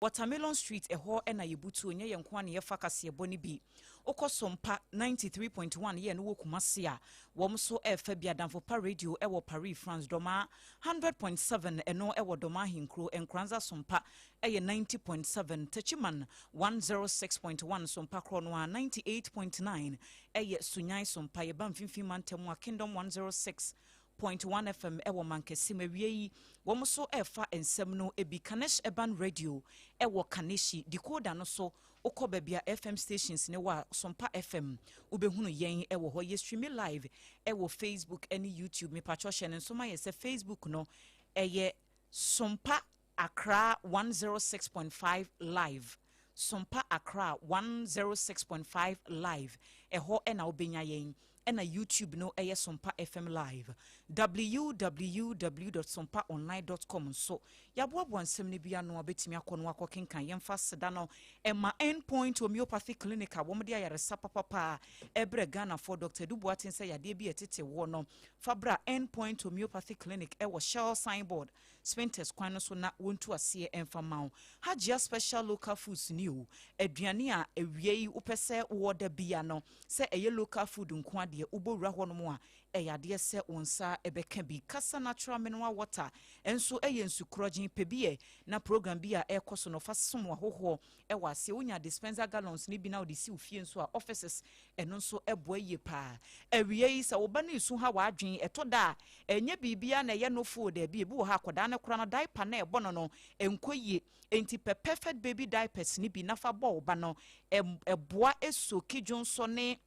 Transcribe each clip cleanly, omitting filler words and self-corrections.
Watermelon Street, ɛhɔ na yɛbutuo, nyɛ yɛn nko ara na yɛfa kaseɛbɔ no bi. Wokɔ Sompa 93.1 yɛ no wɔ Kumasi a, wɔn nso ɛrefa bi. Adamfo Pa Radio wɔ Paris, France, Dɔmaa 100.7 ɛno wɔ Dɔmaa Ahenkuro, Nkoranza Sompa ɛyɛ 90.7, Techiman 106.1 Sompa korɔ no ara 98.9 ɛyɛ Sunyani Sompa. Yɛba Mfimfini Mantam a, Kingdom 106. Point One FM wɔ Mankessim. Awia yi, wɔn nso refa nsɛm no bi. Kanesh Urban Radio wɔ Kaneshie. Decoder no so, wokɔ baabi a FM stations no wɔ a, Sompa FM, wobɛhunu yɛn wɔ hɔ. Yɛ streame live wɔ Facebook ne YouTube. Mepakyɛw hyɛ no nso ma yɛ sɛ Facebook no ɛyɛ Sompa Accra 106.5 Live. Sompa Accra 106.5 Live. Ɛhɔ na wobɛnya yɛn. Ɛna YouTube no ɛyɛ Sompa FM Live. www.sompaonline.com nso yɛaboaboa nsɛm no bi ano a wobɛtumi akɔ no akɔ kenkan. Yɛmfa aseda no ɛma Endpoint Homeopathy Clinic a wɔde ayaresa papapa ɛbrɛ Ghanafoɔ. Dr. Edu Boateng sɛ yadeɛ bi a ɛtete woɔ no, fa bra Endpoint Homeopathy Clinic ɛwɔ Shell signboard, Spintex kwan no so na wɔntu aseɛ ɛmfa ma wo. Hajia Special Local Foods ni o, aduane a awia yi wopɛ sɛ wowɔ da bia no, sɛ ɛyɛ local food nko adeɛ, wobɔwura hɔnom a ɛyɛ adeɛ sɛ wo nsa ɛbɛka bi. Kasa Natural Mineral Water nso ɛyɛ nsukorɔgyen pɛ bi yɛ na program bi a ɛrekɔ so no fa som ahohoɔ ɛwɔ aseɛ. Wonya dispenser gallons ne bi na wode si wo fie nso a, offices, ɛno nso ɛboa yie paa. Awia yi sɛ wo ba no esu ha w'adwen, ɛtɔ da a ɛnyɛ biribiara na ɛyɛ no fo daabi. Ebi wɔ ha, akwadaa no kora no diaper na ɛbɔ no ɛnkɔ yie, enti pɛ Perfect Baby diapers ne bi na fa bɔ wo ba no. Ɛboa esoak dwonsɔ ne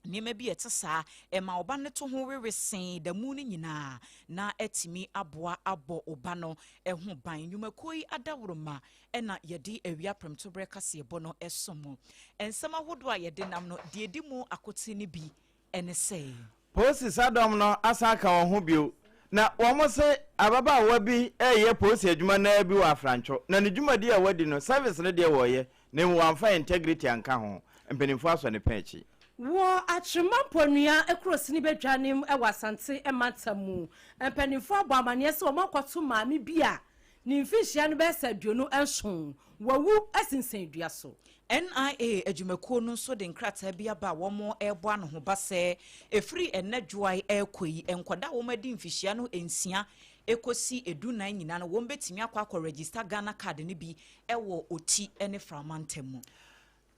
nneɛma bi a ɛte saa, ɛma ɔba no to ho wewe see da mu no nyinaa na atumi aboa abɔ ɔba no ho ban. Nnwumakuo yi adaworoma ɛna yɛde awia prɛmtoberɛ kaseɛbɔ no ɛsom. Nsɛm ahodoɔ a yɛde nam no deɛ ɛdi mu akote no bi ɛne sɛ Polisi sadɔm no asan aka wɔn ho bio na wɔn se ababaawa bi reyɛ polisi adwuma naa bi wɔ Afrantwo na ne dwumadi a wadi no, service no deɛ wɔreyɛ na mmom wamfa integrity anka ho. Mpanimfoɔ asɔ ne pɛn akyi. Wɔ Atwema Mponua kurosini badwanem wɔ Asante mantam mu, mpanimfoɔ abɔ amaneɛ sɛ wɔakɔto maame bi a ne mfinhyia no bɛyɛ sɛ 27, wawu sensɛn dua so. NIA adwumakuo no nso de nkrataa bi aba a wɔn rebɔ ano ho ba sɛ ɛfiri ɛnnɛ dwoae ɛrekɔ yi, nkwadaa a wɔn adi mfihyia no 6 ɛkɔsi 14 nyinaa no, wɔn bɛtumi akɔ register Ghana Card no bi ɛwɔ Oti ne Frama ntam mu.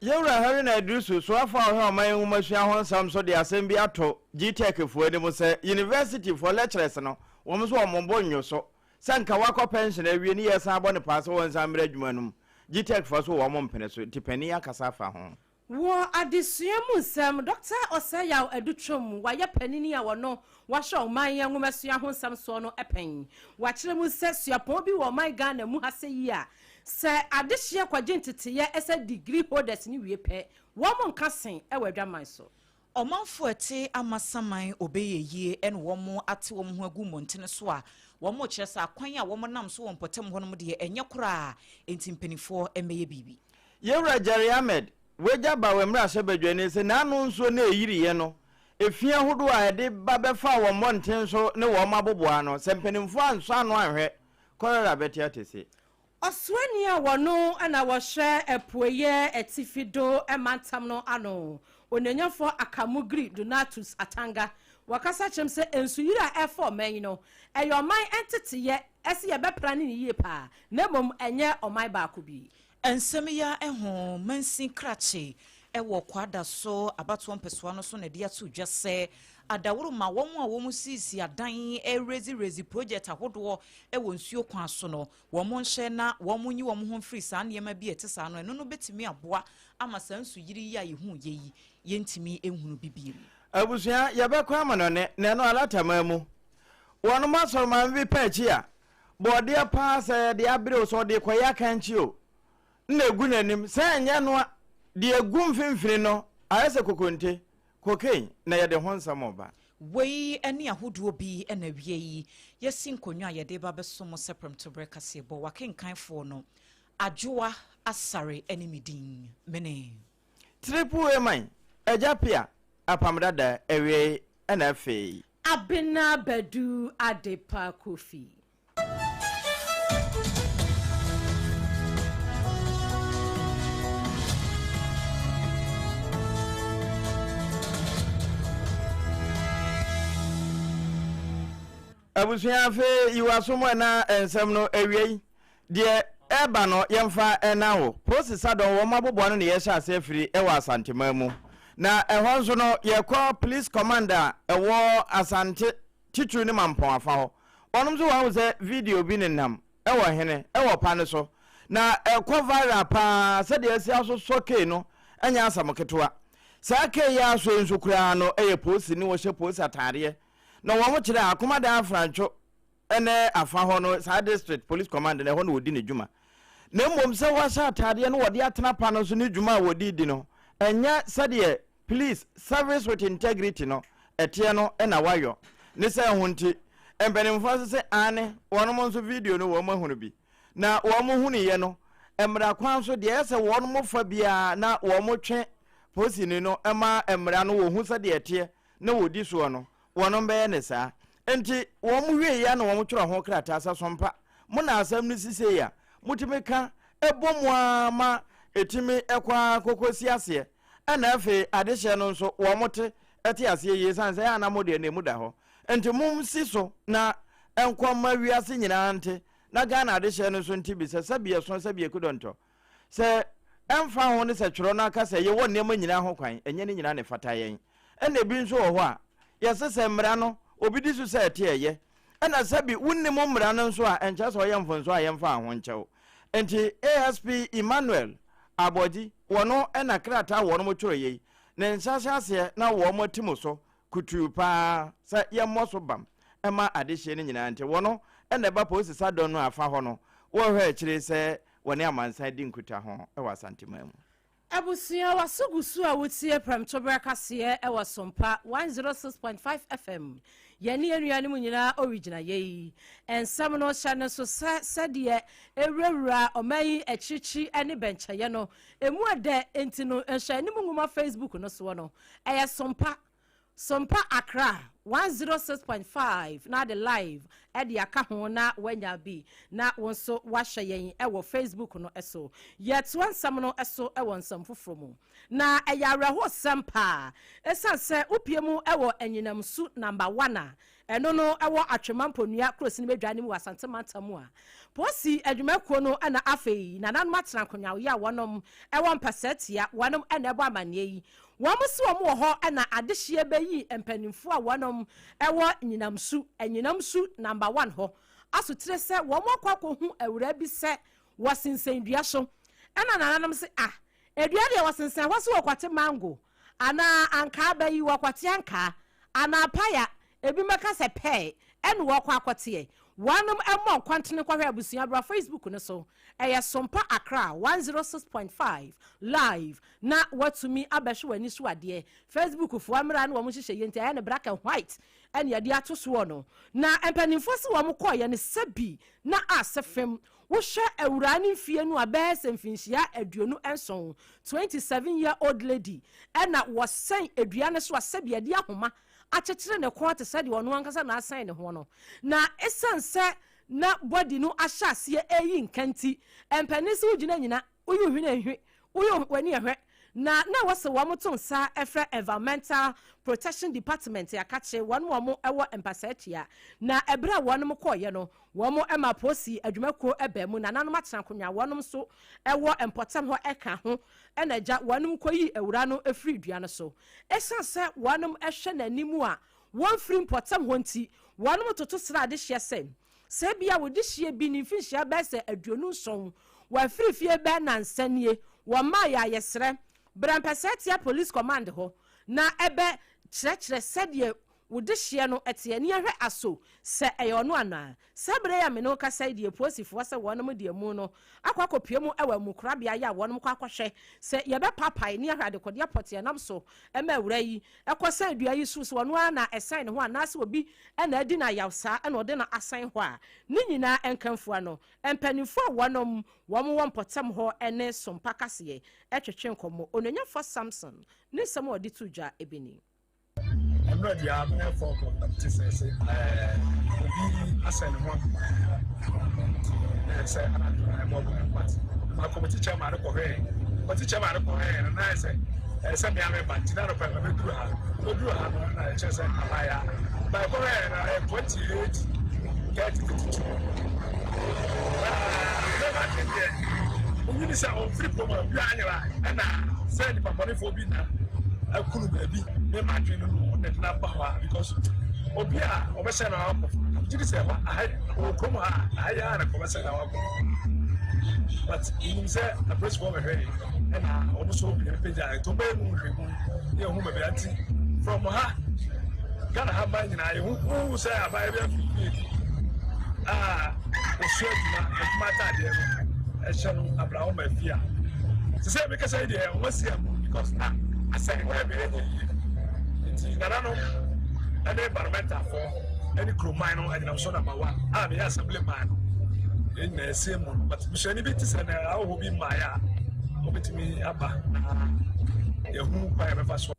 Yɛwura Haruna Iddrisu, soafo a ɔhwɛ ɔman nwomasua ho nsɛm so, de asɛm bi ato GTEC foɔ anim sɛ university foɔ lecturers no, wɔn nso wɔn bo nnwo so sɛ nka wakɔ pension awie ne yɛsan abɔ ne paa sɛ wɔnsan mmra adwuma no mu. GTEC foɔ so wɔn mpene so, nti panin akasa afa ho. Wɔ adesua mu nsɛm, Dr. Osei-Yaw Adutwum wayɛ panini a wɔno wahyɛ ɔman yi nwomasua ho nsɛm soɔ no pɛn. Wakyerɛ mu sɛ suapɔn bi wɔ ɔman Ghana mu ha sɛ yi a, sɛ adehyeɛ kɔgye nteteyɛ sɛ degree holders no wie pɛ, wɔn nka sen wɔ adwaman so. Ɔmanfoɔ a ɛte Amasaman Obeyɛ Yie ne wɔn ate wɔn ho agu mmɔntene so a wɔn rekyerɛ sɛ akwan a wɔn nam so wɔ mpɔtam hɔnom deɛ ɛnyɛ koraa, enti mpanimfoɔ mmɛyɛ biribi. Yɛwura Jerry Ahmed, wagya ba wɔ mmarahyɛbadwani sɛ n'ano nsuo na ɛyiriiɛ no, efi ahodoɔ a ɛde ba bɛfaa wɔn mmɔnten so ne wɔn aboboa ano, sɛ mpanimfoɔ ansɔ ano anhwɛ, kɔlera bɛte atese. Ɔsoani a wɔno na wɔhwɛ apueeɛ atifi do mantam no ano, Onuonyamfoɔ Akamugri Donatus Atanga, wakasa kyerɛ mu sɛ nsuyiri a ɛrefa ɔman yi no, ɛyɛ ɔman nteteyɛ sɛ yɛbɛpra ne ne yie paa, na mmom ɛnyɛ ɔman baako bi. Nsɛm yi ara ho mansin krakye wɔ Kwadaso abatoɔ mpɛsoa no so na ɛde ato dwa sɛ adaworo ma wɔn a wɔsiesie adan rezi project ahodoɔ wɔ nsuo kwan so no, wɔn nhyɛ na wɔn nyi wɔn ho mfiri saa nneɛma bi a ɛte saa no. Ɛno no bɛtumi aboa ama saa nsuyiri yi a yɛhu yɛ yi, yɛntumi nhunu bi bio. Abusua, yɛbɛkɔ amanɔne na ɛno alataman mu. Wɔnom asɔre maame bi pɛ akyi a, bɔɔdeɛ paa sɛ yɛde abere o, sɛ ɔde kɔyɛ akankye o, na egu n'anim. Sɛ ɛnyɛ no a, deɛ egu mfimfini no ayɛ sɛ kokonte, cocaine, na yɛde ho nsɛm ba. Wei ne ahodoɔ bi na awie yi yɛsi nkonnwa a yɛde ba bɛso mo sɛ prɛmtoberɛ kaseɛbɔ. Wakenkanfoɔ no, Adwoa Asare ne me din. Mene. Triple A man, Agya Pia, Apam Dada, awiei ɛna afei. Abena Badu Adepa Kofi. Abusua afei yi w'aso mu ɛna nsɛm no awiei deɛ ɛba no yɛmfa ɛna wo. Posi Sadɔn wɔn aboboa no na yɛhyɛ ase afiri ɛwɔ Asanteman mu. Na ɛhɔ nso no yɛkɔ Police Command a ɛwɔ Asante titiriw ne Mampɔn afa hɔ. Wɔnom nso wɔahu sɛ video bi nenam ɛwɔ hene ɛwɔ pa no so na ɛkɔ viral paa sɛdeɛ asi asosɔ kei no ɛnyɛ asɛm ketewa. Saa kei yi asoɛ nso koraa no ɛyɛ polisi ne wɔhyɛ polisi ataadeɛ na wɔn kyerɛ Akomadan Afrantwo ne afa hɔ no saa district police command na ɛhɔ na wɔdi ne dwuma. Na mmom sɛ wɔahyɛ ataadeɛ no wɔde atena pa no so ne dwuma a wɔde di no ɛnyɛ sɛdeɛ Police service with integrity no ɛteɛ no na wayɔ ne sɛ ho nti mpanimfoɔ nso sɛ aane wɔnom nso video no wɔn ahunu bi na wɔn hunuiɛ no mmara kwan so deɛ ɛsɛ wɔn fa biara na wɔn twe polisini no ma mmara no wɔhu sɛdeɛ ɛteɛ na wɔdi soɔ no wɔnom bɛyɛ ne saa nti wɔn wieɛ na wɔn twerɛ ho krataa sɛ sompa mo na asɛm no sisei a motumi ka ɛbɔ mu ara ma ɛtumi ɛkɔ ara kɔkɔsi aseɛ Ɛna afei adehyeɛ no nso wɔn te te aseɛ yie sane sɛ ɛyɛ a na mo deɛ na ɛmu da hɔ nti mom si so na ɛnkɔ mma wiase nyinaa nte na Ghana adehyeɛ no nso nte bi sɛ sɛbi ɛso sɛbi ɛkudɔntɔ sɛ ɛmfa ho ne sɛ twerɛ no aka sɛ yɛwɔ nneɛma nyinaa ho kwan ɛnyɛ ne nyinaa na ɛfata yɛn ɛna ebi nso wɔ hɔ a yɛse sɛ mmara no obi di so sɛ ɛte ɛyɛ Ɛna sɛbi wonnim mmara no nso a, ɛnkyerɛ sɛ ɔyɛ mfomsoɔ a yɛmfa ho nkyɛ wo. Enti ASP Emmanuel Aboagye, wɔno na krataa a wɔnom twerɛeɛ yi, ne nsa hyɛ aseɛ na wɔn atim so kutuu paa sɛ yɛmmɔ so bam mma adehyeɛ no nyinaa nti wɔno na ɛba polisi sadɔn no afa hɔ no wɔhwɛ akyire sɛ wɔne amansan di nkutaho wɔ Asanteman mu. Abusua, w'aso gu so a wotie Prɛmtoberɛ kaseɛ wɔ Sompa 106.5 FM. Yɛne yɛn nuanom nyinaa ɔregyina yei. Nsɛm no hyɛ no so sɛ sɛdeɛ ɛwurawura ɔman yi akyirikyiri ne bɛnkyɛeɛ no, ɛmu ɛdɛ nti no, nhwɛanim nwoma Facebook no soɔ no, ɛyɛ Sompa Sompa Accra 106.5 na ade live de aka ho na woanya bi na wo nso woahwɛ yɛn wɔ Facebook no so. Yɛtoa nsɛm no so wɔ nsɛm foforɔ mu. Na ɛyɛ awerɛhosɛm paa ɛsiane sɛ wopie mu wɔ Anyinam Su Number One a ɛno no wɔ Atwema Mponua kurosini badwa no mu wɔ Asante mantam mu a Posi adwumakuo no na afei nananom atena nkonyaoyɛ a wɔnom wɔ mpasaatia wɔnom na ɛbɔ amanneɛ yi Wɔn se wɔn wɔ hɔ na adehyeɛ bɛyi mpaninfoɔ a wɔnom wɔ Nyinamsu, Anyinamsu Number One hɔ asotire sɛ wɔn akɔ akɔhu awuraa bi sɛ wɔsensɛn dua so. Ɛna nananom se ah, dua deɛ wɔsensɛn hɔ se wɔkɔte mango anaa ankaa bɛ yi wɔkɔte ankaa anaa paya, ebi mɛka sɛ pɛɛ ɛna wɔkɔ akɔteɛ. Wɔnom mmɔ nkɔntene nkɔhwɛ abusua bra Facebook no so, ɛyɛ Sompa Accra 106.5 Live. Na woatumi abɛhwɛ w'ani so adeɛ. Facebook foɔ mmara ne wɔn nhyehyɛeɛ nti ayɛ no black and white ɛne yɛde ato soɔ no. Na mpanimfoɔ se wɔn kɔeɛ no sɛbi na ase fem. Wohwɛ awuraa no mfie no a bɛyɛ sɛ mfinhyia 27, 27 year old lady, ɛna wɔsɛn dua no so a sɛbi yɛde ahoma akyekyere ne kɔn te sɛ deɛ ɔno ankasa na asɛn ne ho no. Na ɛsiane sɛ na body no ahyɛ aseɛ ɛreyi nka nti, mpanin se wogyina nyina Woyi wo hwene nhwi, woyi w'ani ɛhwɛ. Na na ɛwɔ sɛ wɔn to nsa frɛ Environmental Protection Department akakye wɔn wɔn wɔ mpasaa tua. Na ɛberɛ a wɔn kɔeɛ no, wɔn ma apolisi adwumakuo baa mu, nananom atena akonnwa, wɔn nso wɔ mpɔtam hɔ ka ho na agya wɔn kɔyii awuraa no firii dua no so. Ɛsiane sɛ wɔn hwɛ n'anim a wɔmfiri mpɔtam hɔ nti, wɔn toto srɛ adehyeɛ sɛ Sɛ ebia wo dehyeɛ bi ne mfinhyia bɛyɛ sɛ 27, wafiri fie bɛyɛ nnansa nie, wɔmmaa yɛ ayɛsrɛ. Bra Mpɛsɛɛtia Police Command hɔ na ɛbɛ kyerɛkyerɛ sɛdeɛ wo dehyeɛ no teɛ ne yɛnhwɛ aso sɛ ɛyɛ ɔno anaa. Saa berɛ yi a me ne wo kasa yi deɛ polisifoɔ sɛ wɔnom de amu no akɔ akɔpue mu wɔ amukorabea yɛ a wɔnom kɔ akɔhwɛ sɛ yɛbɛpapae ne yɛahwɛ adekodeɛ pɔtee ɛnam so ma awura yi kɔsɛn dua yi so sɛ ɔno ara na ɛsɛn ne ho anaasɛ obi na adi no ayaw saa na ɔde no asɛn hɔ a, ne nyinaa nkamfua no. Mpanimfoɔ a wɔnom wɔn wɔ mpɔtam hɔ ne Sompa Kaseɛ twetwe nkɔmmɔ. Onuonyamfoɔ Samson ne nsɛm a ɔde too dwa bi ni. Mmerɛ biara bɛyɛ 4 o'clock na mete sɛ sɛ obi asɛn ne ho akoma nti sɛ anadwo na ɛbɔ bɔ but ma committee chairman no kɔhwɛɛ committee chairman no kɔhwɛɛ no na sɛ ɛsɛ mmea meba nti na anɔpa mɛduru ha mɛduru ha no na ɛkyerɛ sɛ abaya ba ɛkɔhwɛɛ no ɛyɛ 28. 30:52. Na mɛma ne deɛ onyini sɛ ɔmfiri kurom a obiara anyera ɛna sɛ nipa bɔnefoɔ bi na akunu baabi mɛma adwene no no ɔna de no aba hɔ a because obi a ɔbɛhyɛ no akɔ gye di sɛ ɛhɔ aha wɔ kurom ha aha yɛ ara na kɔbɛhyɛ no akɔ but nim sɛ apolisifoɔ bɛhwɛ yɛ ɛna wɔn nso yɛbɛpagya ɛtɔ bɛyɛ mu nhwɛ mu ne ɛho baabi ati from ha Ghana ha man nyinaa yɛhu wohu sɛ abaayewa bi afiri fie bi a ɔsua adwuma adwuma ataadeɛ no ɛhyɛ no abira wɔn ma fie a sɛ sɛ ebi kasa yi deɛ wɔn asi amu because na asɛn wɔn ɛbɛyɛ nyɛ yie nti nananom ɛne environmentalfoɔ ɛne kuroman no ɛgyinam so number one a meyɛ assembly man no yɛn nyinaa ɛsi mu no but busuani bi te sɛ na ahoho bi mmaeɛ a wɔbɛtumi aba na yɛhu kwan yɛbɛfa so.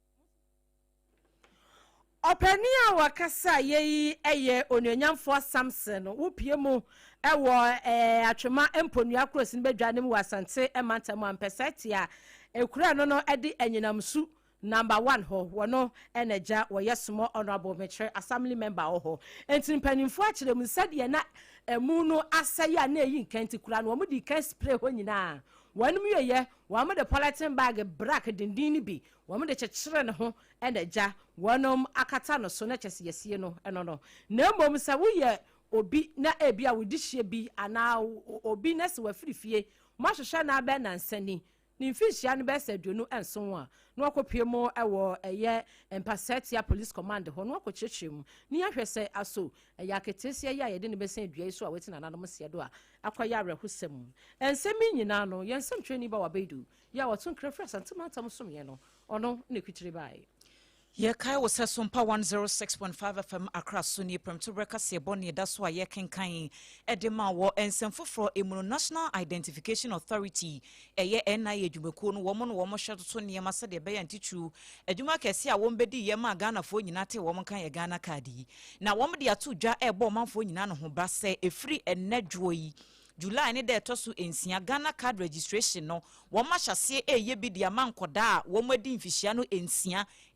Ɔpanin a wɔkasa yɛ yi yɛ Onuonyamfoɔ Samson. Wopue mu wɔ Atwema Mponua Kurosin badwa no mu wɔ Asante mantam a mpɛsɛɛ te a ekura no no de anyinam su number one hɔ. Wɔno na agya wɔyɛ small honourable mekyerɛ assembly member wɔ hɔ. Enti mpanimfoɔ akyerɛ mu sɛdeɛ na ɛmu no asɛe a na ɛyi nka nti koraa no wɔn dii kan spray hɔ nyinaa. Wɔnom wieɛ wɔn de polythene bag brak denden no bi wɔn de kyekyere ne ho na agya wɔnom akata no so na kyɛ sɛ yɛasie no no no. Na mmom sɛ woyɛ obi na ebia wo dehyeɛ bi anaa obi na sɛ wafiri fie, moahwehwɛ no abɛn nansa ni, ne mfinhyia no bɛyɛ sɛ 27 a, na wakɔpue mu wɔ ɛyɛ Mpasaatia Police Command hɔ na wakɔkyerɛkyerɛ mu na yɛahwɛ sɛ aso ɛyɛ aketeesia yi a yɛde no bɛsɛn dua yi so a wati nananom seɛ do a akɔyɛ awerɛhosɛm. Nsɛm yi nyinaa no, yɛn nsɛmtwerɛni Bawa Baidu yi a ɔto nkra firi Asante mantam somyɛ no, ɔno na ɛkwikyire baeɛ. Yɛkae wo sɛ Sompa 106.5 FM Accra so nie prɛmtoberɛ kaseɛbɔ ne ɛda so a yɛkenkan de ma wɔ nsɛm foforɔ mu no. National Identification Authority, ɛyɛ NIA adwumakuo no, wɔn na wɔn hwɛ toto nneɛma sɛdeɛ ɛbɛyɛ ntitiriw adwuma kɛseɛ a wɔn bɛdi yɛ maa Ghanafoɔ nyinaa tee wɔn nka yɛ Ghana card yi, na wɔn de ato dwa ɛrebɔ ɔmanfoɔ nyinaa no ho ba sɛ ɛfiri ɛnnɛ dwoɔ yi, July ne da ɛtɔ so 6, Ghana Card registration no, wɔn ahyɛaseɛ ɛreyɛ bi de ama nkɔdaa a wɔn adi mfihyia no 6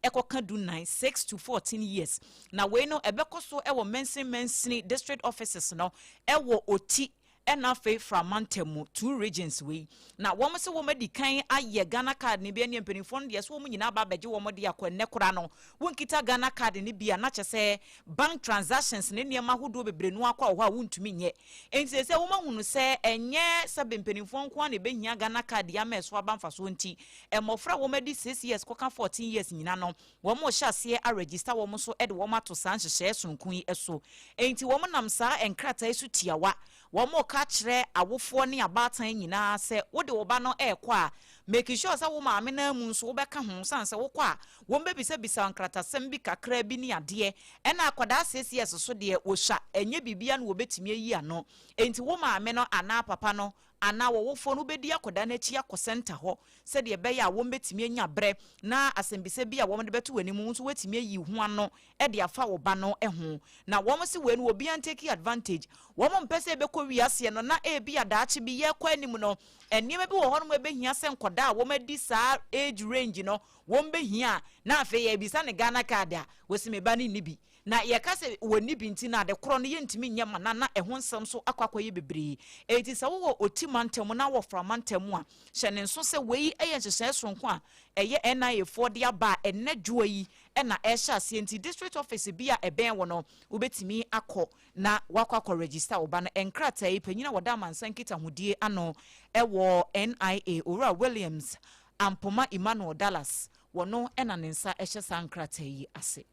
ɛkɔka 14, 6 to 14 years. Na wei no ɛbɛkɔ so ɛwɔ mansini mansini district offices no ɛwɔ Oti ɛna afei Framantam mu, two regions wei. Na wɔn sɛ wɔn adi kan ayɛ Ghana Card no bi ɛne mpanimfoɔ no deɛ so wɔn nyinaa ba abɛgye wɔn de akɔ. Ɛnnɛ koraa no, wonkita Ghana Card no bi a, na kyɛ sɛ bank transactions ne nneɛma ahodoɔ bebree no akɔ wɔ hɔ a wontumi nyɛ. Nti sɛ wɔn ahunu sɛ ɛnyɛ sɛbe mpanimfoɔ nko ara na ɛbɛhia Ghana Card yi ama ɛso aba mfasoɔ nti, mmɔfra a wɔn adi 6 years kɔka 14 years nyina no, wɔn rehyɛ aseɛ aregister wɔn nso de wɔn ato saa nhyehyɛeɛ sononko yi so. Nti wɔn nam saa nkrataa yi so tiawa, wɔn reka akyerɛ awofoɔ ne abaatan nyinaa sɛ wode wo ba no rekɔ a, make sure sɛ wo maame no mu nso wobɛka ho, sane sɛ wokɔ a wɔn bɛbisabisa nkratasɛm bi kakra bi ne adeɛ. Ɛna akwadaa 6 years so deɛ, wɔsua, ɛnyɛ biribia no wɔbɛtumi ayi ano. Nti wo maame no anaa papa no anaa wɔwofoɔ no wobɛdi akwadaa no akyi akɔ center hɔ sɛdeɛ ɛbɛyɛ a wɔn bɛtumi anya berɛ na asɛmbisa bi a wɔn de bɛto wɔn anim nso wɔatumi ayi ho ano de afa wo ba no ho. Na wɔn se wei no obiara take advantage. Wɔn mpɛ sɛ ɛbɛkɔ wiaseɛ no na ebi adaakye bi yɛkɔ anim no, nneɛma bi wɔ hɔ nom ɛbɛhia sɛ nkɔdaa a wɔn adi saa age range no wɔn bɛhia a, na afei yɛbisa ne Ghana Card a, wɔsi me ba no nni bi. Na yɛka sɛ wɔnni bi nti na ade korɔ no yɛntumi nyɛ ma na na ɛho nsɛm so akɔ akɔyɛ bebree. Enti sɛ wowɔ Oti mantam na wɔ Fra mantam a, hyɛ ne nso sɛ wei yɛ nhyehyɛe soronko a ɛyɛ NIA foɔ de aba a ɛnnɛ dwoa yi na ɛrehyɛ aseɛ. Nti district office bi a ɛbɛn wo no, wobɛtumi akɔ na wakɔ akɔ register wo ba no. Nkrataa yi, panyin a wɔda amansan nkitahodie ano ɛwɔ NIA, Owura Williams Ampoma Emmanuel Dallas, wɔno ɛna ne nsa ɛhyɛ saa nkrataa yi ase.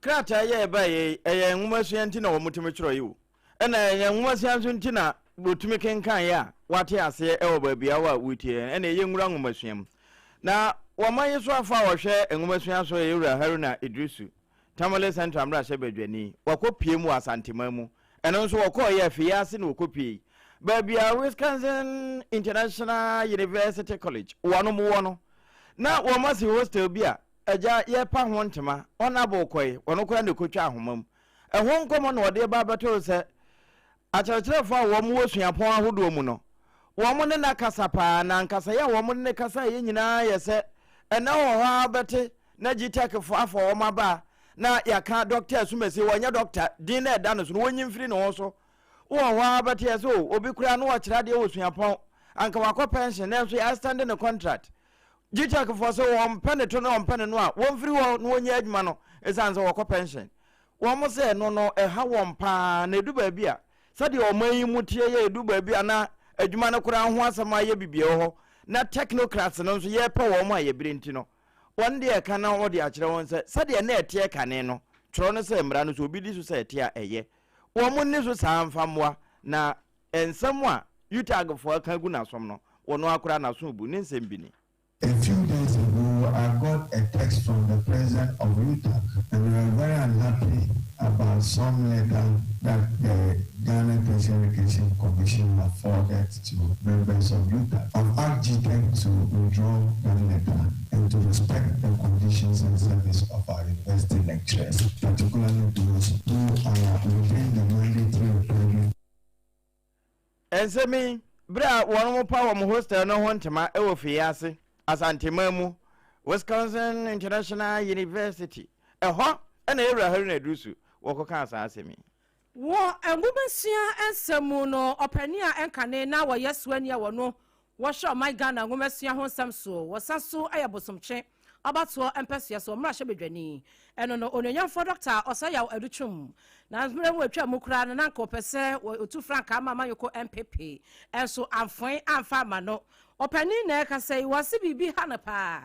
Krataa yi a ɛbaeɛ yi, ɛyɛ nwomasua nti na wɔtumi twerɛ yi o. Ɛna ɛyɛ nwomasua nso nti na wɔtumi kenkan yɛ a wɔate aseɛ ɛwɔ baabi a wotie yɛn. Ɛna ɛyɛ nwura nwomasua mu. Na wɔma yi so afa a wɔhwɛ nwomasua so yɛ Wura Haruna Iddrisu, Tamale Central mmarahyɛ badwani. Wakɔ pie mu wɔ Asanteman mu. Ɛno nso wɔkɔɔ yɛ afei ase na wɔkɔ pie. Baabi a Wisconsin International University College wɔnom wɔ no, na wɔn asi hostel bi a agya yɛpa ho ntoma, ɔnabo kɔe, ɔno koraa na ɛkɔtwa ahoma mu. Ɛho nkɔmmɔ na ɔde ba bɛtoo sɛ akyerɛkyerɛfoɔ a wɔn wɔ suapɔn ahodoɔ mu no, wɔn ne na kasa paa, na nkasayɛ a wɔn ne ne kasa yɛ nyinaa yɛ sɛ ɛnɛ wɔ hɔ a bɛte na GTEC foɔ afa wɔn aba. na yɛaka dɔkta asumasi, wɔnyɛ dɔkta din na ɛda no so no, wɔnyi mfiri ne ho so. Wowɔ hɔ ara bɛteɛ sɛ o, obi koraa na wɔkyerɛ adeɛ wɔ suapɔn, anka wakɔ pension, nanso yɛ extend ne contract. GTEC foɔ sɛ wɔmpɛ ne to na wɔmpɛ ne no a, wɔmfiri hɔ na wɔnyɛ adwuma no ɛsiane sɛ wɔkɔ pension. Wɔn sɛ ɛno no ɛha wɔn paa, na ɛdu baabi a sɛdeɛ ɔman yi mu teɛ yɛ, ɛdu baabi a na adwuma no koraa ho asɛm ayɛ biribi wɔ hɔ, na technocrats no nso yɛrepɛ wɔn a yɛbere nti no, wɔn deɛ ɛka na wɔde akyerɛ wɔn sɛ sɛdeɛ na ɛteɛ kane no, twerɛ no sɛ mmara no sɛ obi di so sɛ ɛteɛ a ɛyɛ. Wɔn nni so saa mfa mmoa, na nsɛm a UTAG foɔ ka gu n'asom no, wɔn ara koraa n'aso rebu. Ne nsɛm bi ni. A few days ago, I got a text from the president of UTAG, and we were very unhappy about some letter that the Ghana Tertiary Education Commission have forwarded to members of UTAG. I've asked GTEC to withdraw that letter and to respect the conditions and service of our university lecturers, particularly those who are within the mandatory requirement. Nsɛm yi, bere a wɔrepa wɔn hostel no ho ntama wɔ Fiase, Asanteman mu, Wisconsin International University. Ɛhɔ na Yɛwura Haruna Iddrisu wɔkɔkaa saa asɛm yi. Wɔ nwomasua nsɛm mu no, ɔpanin a ɛnkane na wɔyɛ soani a wɔno wɔhwɛ ɔman Ghana nwomasua ho nsɛm soɔ, wɔsan so yɛ Bosomtwe abatoɔ mpɛsoa so mmarahyɛbadwani, ɛno no Onuonyamfoɔ Dɔkta Ɔsɛeyaw Adutwum. Na mmerɛ mu atwa mu koraa no na anka ɔpɛ sɛ ɔtu frankaa ma amanyɔkuo NPP, nso amfoe amfa amma no. Ɔpanin na ɛrekasa yi, wɔse biribi ha no paa.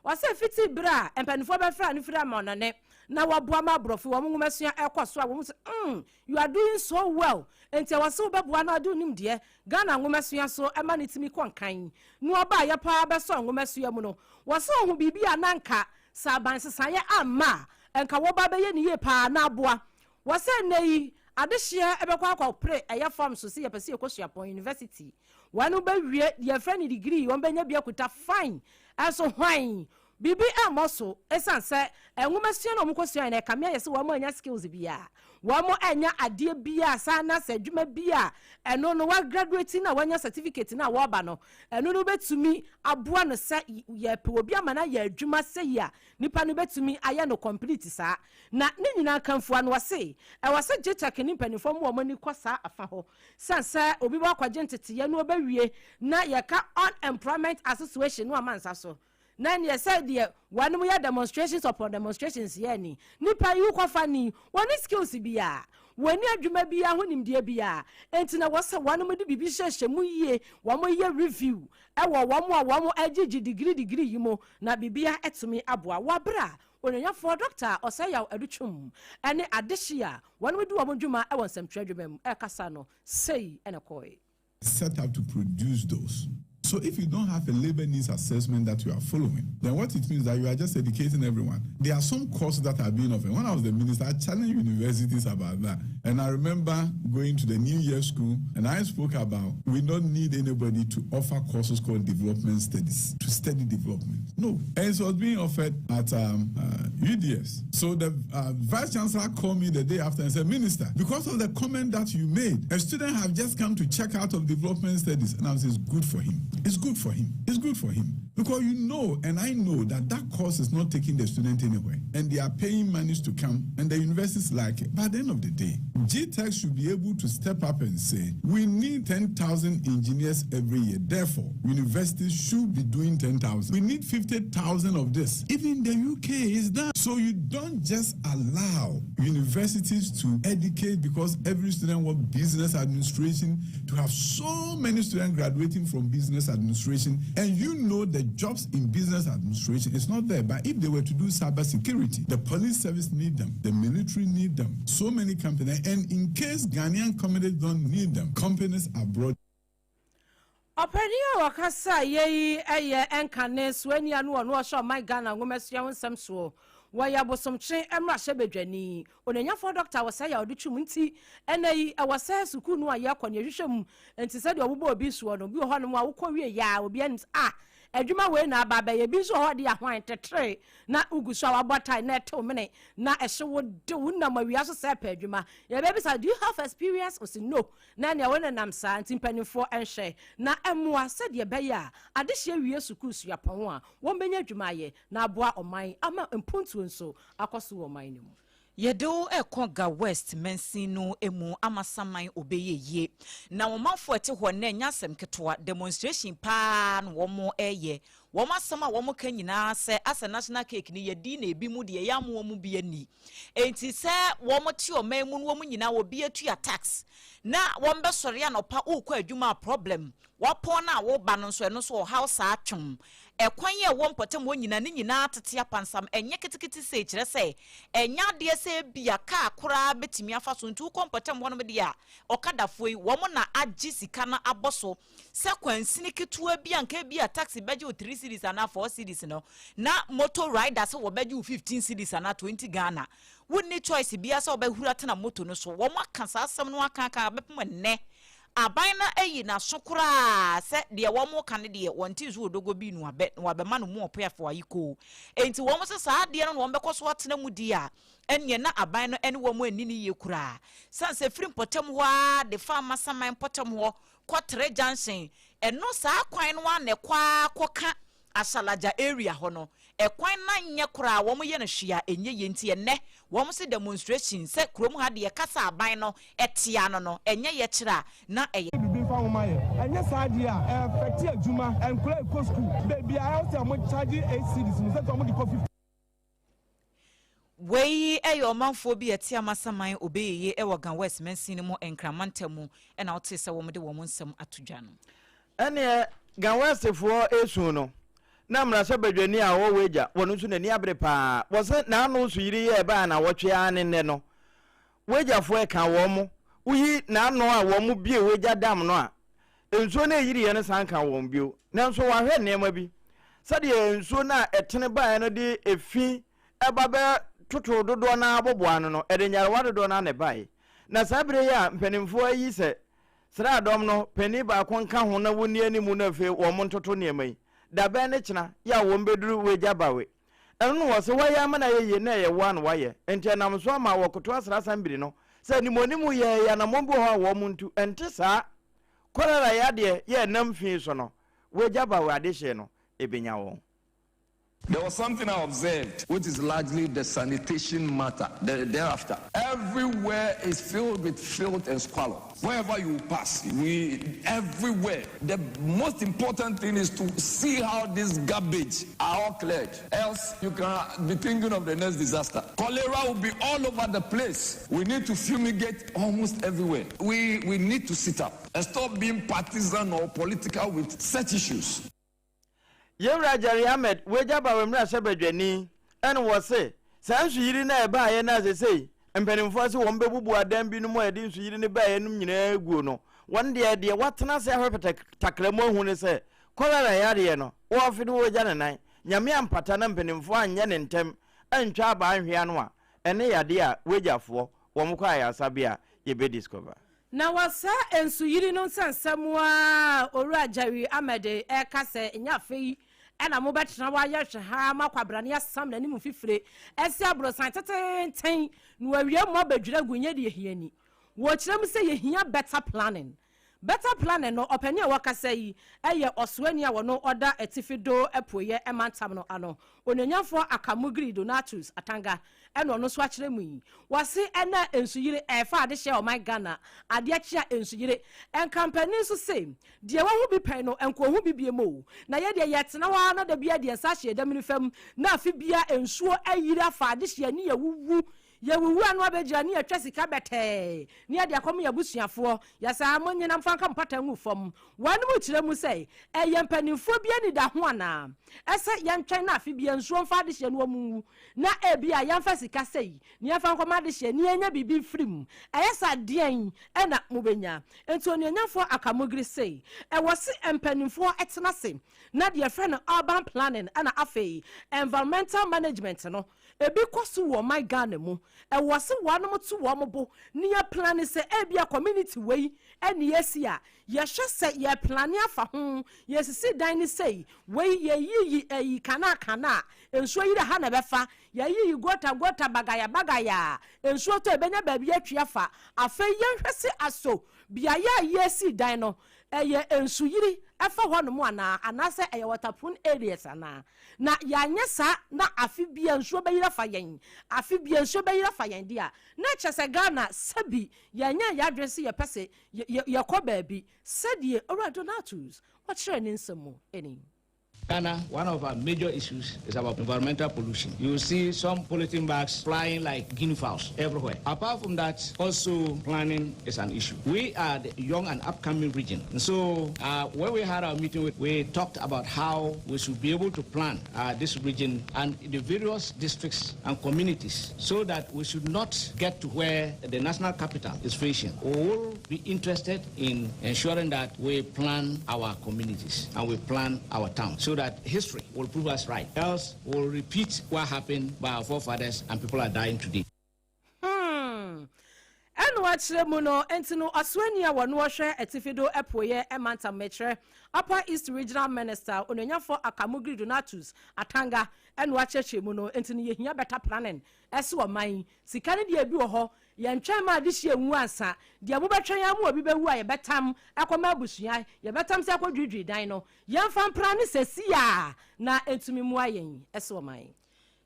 Ɔse fiti berɛ a mpanimfoɔ bɛfraa no firi amannɔne na wɔboa ma aborɔfo wɔn nwomasua ɛkɔ so a, wɔn sɛ you are doing so well, enti ɛwɔ sɛ wobɛboa na ɔde wo nimdeɛ Ghana nwomasua so ma no tumi kɔ nkan. Na ɔbaeɛ paa bɛsɔɔ nwomasua mu no, wɔse ɔhu biribi a na anka sɛ aban nsesaeɛ amma a, anka wɔba bɛyɛ no yie paa na aboa. Wɔse nnɛ yi adehyeɛ bɛkɔ akɔpere ɛyɛ fam so sɛ yɛpɛ sɛ yɛkɔ suapɔn, university. Wɔn bɛwie deɛ yɛfrɛ no degree, wɔn bɛnya bi akuta fine, ɛnso hwan? Biribi ammɔ so ɛsiane sɛ nwomasua no a wɔkɔsuaeɛ no ɛkame ayɛ sɛ wɔn annya skills biara, wɔn annya adeɛ biara saa na sɛ adwuma bi a ɛno no wa graduate no a wanya certificate no a wɔreba no, ɛno no bɛtumi aboa no sɛ yɛpɛ obi ama no ayɛ adwuma sɛyi a, nipa no bɛtumi ayɛ no complete saa. Na ne nyinaa nkamfua no ɔse ɛwɔ sɛ GTEC ne mpanimfoɔ ma wɔn ani kɔ saa afa hɔ sane sɛ obi bɔ akɔgye nteteeɛ na ɔbɛwie na yɛka Unemployment Association no ama nsa so. Na neɛ sɛ deɛ wɔnom yɛ demonstrations upon demonstrations yɛ ni. Nipa yi wokɔ fa ni, wɔnni skills biaa, wɔnni adwuma biaa ho nimdeɛ biaa, enti na wɔsɛ wɔnom de biribi hyehyɛ mu yie, wɔn yɛ review ɛwɔ wɔn a wɔn ɛgyegye degree degree yi mu na biribia atumi aboa. Wɔ aberɛ a Onuonyafoɔ Dɔkta Ɔsɛeyaw Adutwum ɛne adehye a wɔnom di wɔn dwuma ɛwɔ nsɛmtwerɛ adwuma mu ɛrekasa no, sei ɛna ɛkɔɔe. Set up to produce those. So if you don't have a labor needs assessment that you are following, then what it means that you are just educating everyone. There are some courses that are being offered. When I was the minister, I challenged universities about that. And I remember going to the New Year School and I spoke about we don't need anybody to offer courses called development studies, to study development. No. And it was being offered at UDS. So the vice chancellor called me the day after and said, Minister, because of the comment that you made, a student have just come to check out of development studies. And I said, it's good for him. It's good for him. It's good for him. Because you know, and I know that that course is not taking the student anywhere. And they are paying monies to come, and the universities like it. But at the end of the day, GTEC should be able to step up and say, we need 10,000 engineers every year. Therefore, universities should be doing 10,000. We need 50,000 of this. Even the UK is done. So you don't just allow universities to educate because every student wants business administration, to have so many students graduating from business administration, and you know the jobs in business administration is not there. But if they were to do cyber security, the police service need them, the military need them, so many companies. And in case Ghanaian companies don't need them, companies abroad. Ɔpanin a ɔkasa yɛ yi yɛ ɛnkane soani ano ɔno ɔhyɛ ɔman Ghana nwomasua ho nsɛm soɔ. Wɔyɛ Bosomtwe mmarahyɛbadwani. Onyanyafoɔ dɔkta wɔ sɛ yɛ a ɔde twom nti ɛnɛ yi ɛwɔ sɛ sukuu no a yɛkɔ no yɛhwehwɛ mu. Nti sɛdeɛ ɔbobɔ obi soɔ no, obi wɔ hɔnom a wokɔ wie yɛ a obi anim sɛ ah. Adwuma wei na aba abɛyɛ. Ebi nso wɔ hɔ de ahwan tetere na wogu so a wabɔ tae na ɛtew mene na ɛhye wo de wo nam awia so sɛ pɛ adwuma. Yɛbɛbisa, "Do you have experience?" Ɔsi, "No." Na nea wo nenam saa nti mpanimfoɔ nhwɛ na ɛmmoa sɛdeɛ ɛbɛyɛ a adehyeɛ wie sukuu suapɔn a wɔn bɛnya adwuma ayɛ na aboa ɔman ama mpuntuo nso akɔ so wɔ ɔman no mu. Yɛde wo ɛkɔ Ga West mansin no mu, Amasaman Obɛyɛ Yie na wɔmanfoɔ ɛte hɔ nnɛ nyɛ asɛm ketewa. Demonstration paa na wɔn ɛyɛ. Wɔn asɛm a wɔn ka nyinaa sɛ asɛ national cake ni yɛdi na ebi mu deɛ yɛ amu wɔn bi ani. Enti sɛ wɔn te ɔman mu no, wɔn nyinaa obi atua tax na wɔn bɛsɔre anɔpa wokɔ adwuma a, problem wapɔn no a woba no nso, ɛno nso ɔhaw saa twom. Ɛkwan yɛ ɛwɔ mpɔtam hɔ nyinaa ne nyinaa tete apansam, ɛnyɛ ketekete sei, kyerɛ sɛ ɛnyɛ adeɛ sɛ ebia kaa koraa bɛtumi afa so. Nti wokɔ mpɔtam hɔ nom deɛ a, ɔkadafoɔ yi wɔn na agye sika no abɔ so sɛ kwansini ketewa bi a nka bi a taxi bɛgye wo 3 cedis anaa 4 cedis no, na motor rider sɛ wɔbɛgye wo 15 cedis anaa 20 Ghana. Wonni choice bia sɛ wɔbɛhura tena moto no so. Wɔn aka saa asɛm no aka aka bɛpem nnɛ, aban no ayi n'aso koraa sɛ deɛ wɔn ka no deɛ, wɔn ti so wɔ dogo bi no abɛ na wabɛma no mu ɔpɛ afɔ ayi koo. Enti wɔn sɛ saa adeɛ no na wɔn bɛkɔ so atena mu di a, ɛneɛ na aban no ɛne wɔn ani ne yie koraa, san sɛ firi mpɔtam hɔ ara de fa Amasaman mpɔtam hɔ kɔtere junction, ɛno saa kwan no a na ɛkɔ akɔka Asalagya area hɔ no, ɛkwan na nyɛ koraa. Wɔn yɛ no hwee a ɛnyɛ yie. Nti ɛnɛ wɔn sɛ demonstration sɛ kurom ha deɛ kasa aban no ɛtea no, ɛnyɛ yɛ kyerɛ a na ɛyɛ. Bibi nfa nwoma yɛ ɛnyɛ saa deɛ a ɛfɛte adwuma. Nkora ekɔ sukuu beebi a ɛwɔ sɛ ɔmo charge 8 cedis no, sɛ ɔmo de kɔ 50. Wei yɛ ɔmanfoɔ bi a ɛte Amasaman Obɛyɛye wɔ Ga West mansin no mu, Nkramanta mu, ɛna wote sɛ wɔn de wɔn nsɛm ato dwa no. Ɛneɛ Ga Westfoɔ esu no na mmarahyɛbadwani a ɔwɔ Wagya wɔn nso n'ani abere paa. Wɔsɛ n'ano nso yiri yɛ ɛbaa na wɔtwe ara ne nnɛ no Wagyafoɔ ɛka wɔn mo woyi n'ano a wɔn mo bie Wagya dam no a nsuo no ɛyiriɛ no san ka wɔn bio. Nanso wɔahwɛ nneɛma bi sɛdeɛ nsuo no a ɛtene baeɛ no de efi ɛba bɛ toto dodoɔ no aboboa ano no, ɛde nyarewa dodoɔ no ana ɛbaeɛ. Na saa bere yi a mpanimfoɔ ayi sɛ sraadɔm no panin baako nka ho na wɔnni anim no, afei wɔn ntoto nneɛma yi dabɛn ne kyena yɛ a wɔn bɛduru Wagya Bawe ɛno no, wɔ sɛ wɔayɛ ama no ayɛ yie na ɛyɛ woa na wɔayɛ. Nti ɛnam so ama wɔkoto asrasan no sɛ animuonimu yɛ anammɔn bi wɔ hɔ a wɔn ntu ɛnte saa. Kɔlera yadeɛ yɛ ɛnam fi so no, Wagya Bawe adehyeɛ no ɛbɛnya wɔn. There was something I observed, which is largely the sanitation matter. Thereafter, everywhere is filled with filth and squalor. Wherever you pass, we everywhere. The most important thing is to see how this garbage are all cleared. Else, you can be thinking of the next disaster. Cholera will be all over the place. We need to fumigate almost everywhere. We need to sit up and stop being partisan or political with such issues. Yɛwura Jerry Ahmed, Wagya Ba wɔ mmarahyɛ badwani, ɛne wɔ se saa nsuyiri no a ɛbaeɛ no a sesei mpanimfoɔ sɛ wɔn bɛbubu adan binom a yɛde nsuyiri no baeɛ nom nyinaa guo no, wɔn deɛ watena ase ahwɛ pɛtɛ takra mu ahu ne sɛ kɔlera yareɛ no wɔrefe no wɔgya ne nan. Nyame ampata na mpanimfoɔ anyɛ ne ntɛm antwa abaa nhwea no a, ɛne yadeɛ a wagyafoɔ wɔn kɔ ayaresabea a yɛbɛ discover. Na wɔ saa nsuyiri no nsɛnsɛm a Owura Jerry Ahmed ɛka sɛ nyɛ afei ɛna mobɛtena hɔ ayɛ hwɛ ha ma kwabrane asam n'anim fifire ɛsi aborosan tetenten na wawie mu abɛdwira gu, nyɛ deɛ hia ni. Wɔkyerɛ mu sɛ yɛhia better planning. Better planning no, ɔpanin a wɔkasa yi ɛyɛ ɔsoani a wɔno ɔda atifi do apueyɛ ɛmantam no ano, Onuonyamfoɔ Akamugiri Donatus Atanga, ɛna ɔno nso akyerɛ mu yi. Wɔse ɛna nsuyiri ɛfa ade hyɛ ɔman Ghana adeɛ kye a nsuyiri nkampani nso se deɛ wahu bi pɛn no nkɔhu bi bie mu o. Na yɛdeɛ yɛtena hɔ ara na da bia deɛ nsa ahyɛ yɛdam nifa na afe bia nsuo ayiri afa ade hyɛ ne yɛwuwu yɛwuwu ano abɛgyina ne yɛtwa sika bɛtɛɛ ne yɛde akɔm yɛ abusuafoɔ yɛsaa mo nyinam fa nka mpata ngu fam. Wɔn kyerɛ mu sɛ ɛyɛ mpanimfoɔ bi ani da ho anaa ɛsɛ yɛntwɛn na afe bia nsuo mfa adehyɛ no wɔn nwu na ebi a yɛmfa sika sɛyi ne yɛmfa nkɔma adehyɛ ne yɛnya biribi mfiri mu. Ɛyɛ sɛ adeɛn ɛna mobɛnya? Nti onuonyamfoɔ Akamugiri sei ɛwɔ se mpanimfoɔ ɛtena se na deɛ yɛfrɛ no urban planning ɛna afei environmental management no ebi kɔ so wɔ ɔman Ghana mu. Ɛwɔ se wɔnom to wɔn bo ne yɛ plane sɛ ebia community wei ɛne yɛsi a, yɛhwɛ sɛ yɛ plane afa ho, yɛsisi dan ne sei, wei yɛyiyi ɛyi kana kana a nsuo yiri ha na ɛbɛfa, yɛyiyi gutter gutter, bagaya bagaya a nsuo tɔ ebɛnya baabi atwi afa. Afei yɛnhwɛ se aso beaeɛ a yɛsi dan no ɛyɛ nsuyiri ɛfa hɔnom anaa, anaasɛ ɛyɛ water prone areas anaa. Na yɛanyɛ saa na afe bia nsuo bɛyiri afa yɛn, afe bia nsuo bɛyiri afa yɛn deɛ a, na kyerɛ sɛ Ghana sɛbi yɛnyɛ yɛadwene sɛ yɛpɛ sɛ yɛkɔ baabi. Sɛdeɛ Owura Donatus wɔkyerɛ ne nsɛm mu ɛni. Ghana, one of our major issues is about environmental pollution. You see some polythene bags flying like guinea fowls everywhere. Apart from that, also planning is an issue. We are the young and upcoming region. And so when we had our meeting, we talked about how we should be able to plan this region and the various districts and communities so that we should not get to where the national capital is facing. We will be interested in ensuring that we plan our communities and we plan our town, so that history will prove us right. Else, we'll repeat what happened by our forefathers and people are dying today. Ɛna wakyerɛ mu no, nti no ɔsoani a wɔno ɔhwɛ atifido apueɛ ɛmantam, mɛkyerɛ Upper East Regional Minister, Onuonyafo Akamugri Donatus Atanga, ɛna wakyerɛkyerɛ mu no. Nti no yɛhia better planning ɛso ɔman sika no deɛ bi wɔ hɔ, yɛntwɛn ma ade hyia nwu ansa deɛ mobɛtwɛn ama obi bɛwu a yɛbɛtam ɛkɔma abusua, yɛbɛtam sɛ akɔdwidwi dan no, yɛmfa mpra ne sɛsi a na ɛntumi mmoa yɛn ɛso ɔman.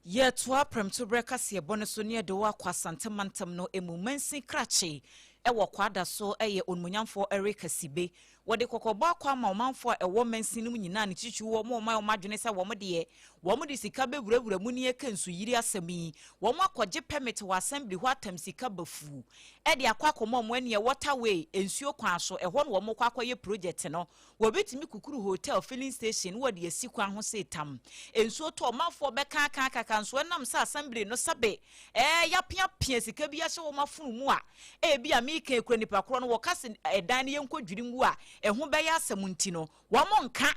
Yɛtoa prɛmtoberɛ kaseɛbɔ no so ne yɛde wɔ akɔ Asantemantam no emu mansin krakye ɛwɔ Kwada so, ɛyɛ Onimonyamfoɔ Eric Asibe. Wɔde kɔkɔbɔ akɔ ama ɔmanfoɔ a ɛwɔ mansin no mu nyinaa, ne titiri wɔn a wɔn adwene sɛ wɔn deɛ wɔn de sika bɛwurawura mu ne yɛka nsuyiri asɛm yi, wɔn akɔgye permit wɔ assembly hɔ atam sika bafuu ɛde akɔ akɔmɔ wɔn ani waterway nsuo kwan so ɛhɔ na wɔn kɔ akɔyɛ project no. Wɔbɛtumi kukuru hotel, filling station, wɔde asi kwan ho sɛ tam nsuo tɔ, ɔmanfoɔ bɛka aka kaka nso ɛnam sɛ assembly no sɛbe yapiapia sika bi ahyɛ wɔn afono mu a ebi a miika ekura nipa korɔ no wɔka sɛ ɛdan no yɛnkɔ dwiri ngu a ɛho bɛyɛ asɛm nti no wɔn nka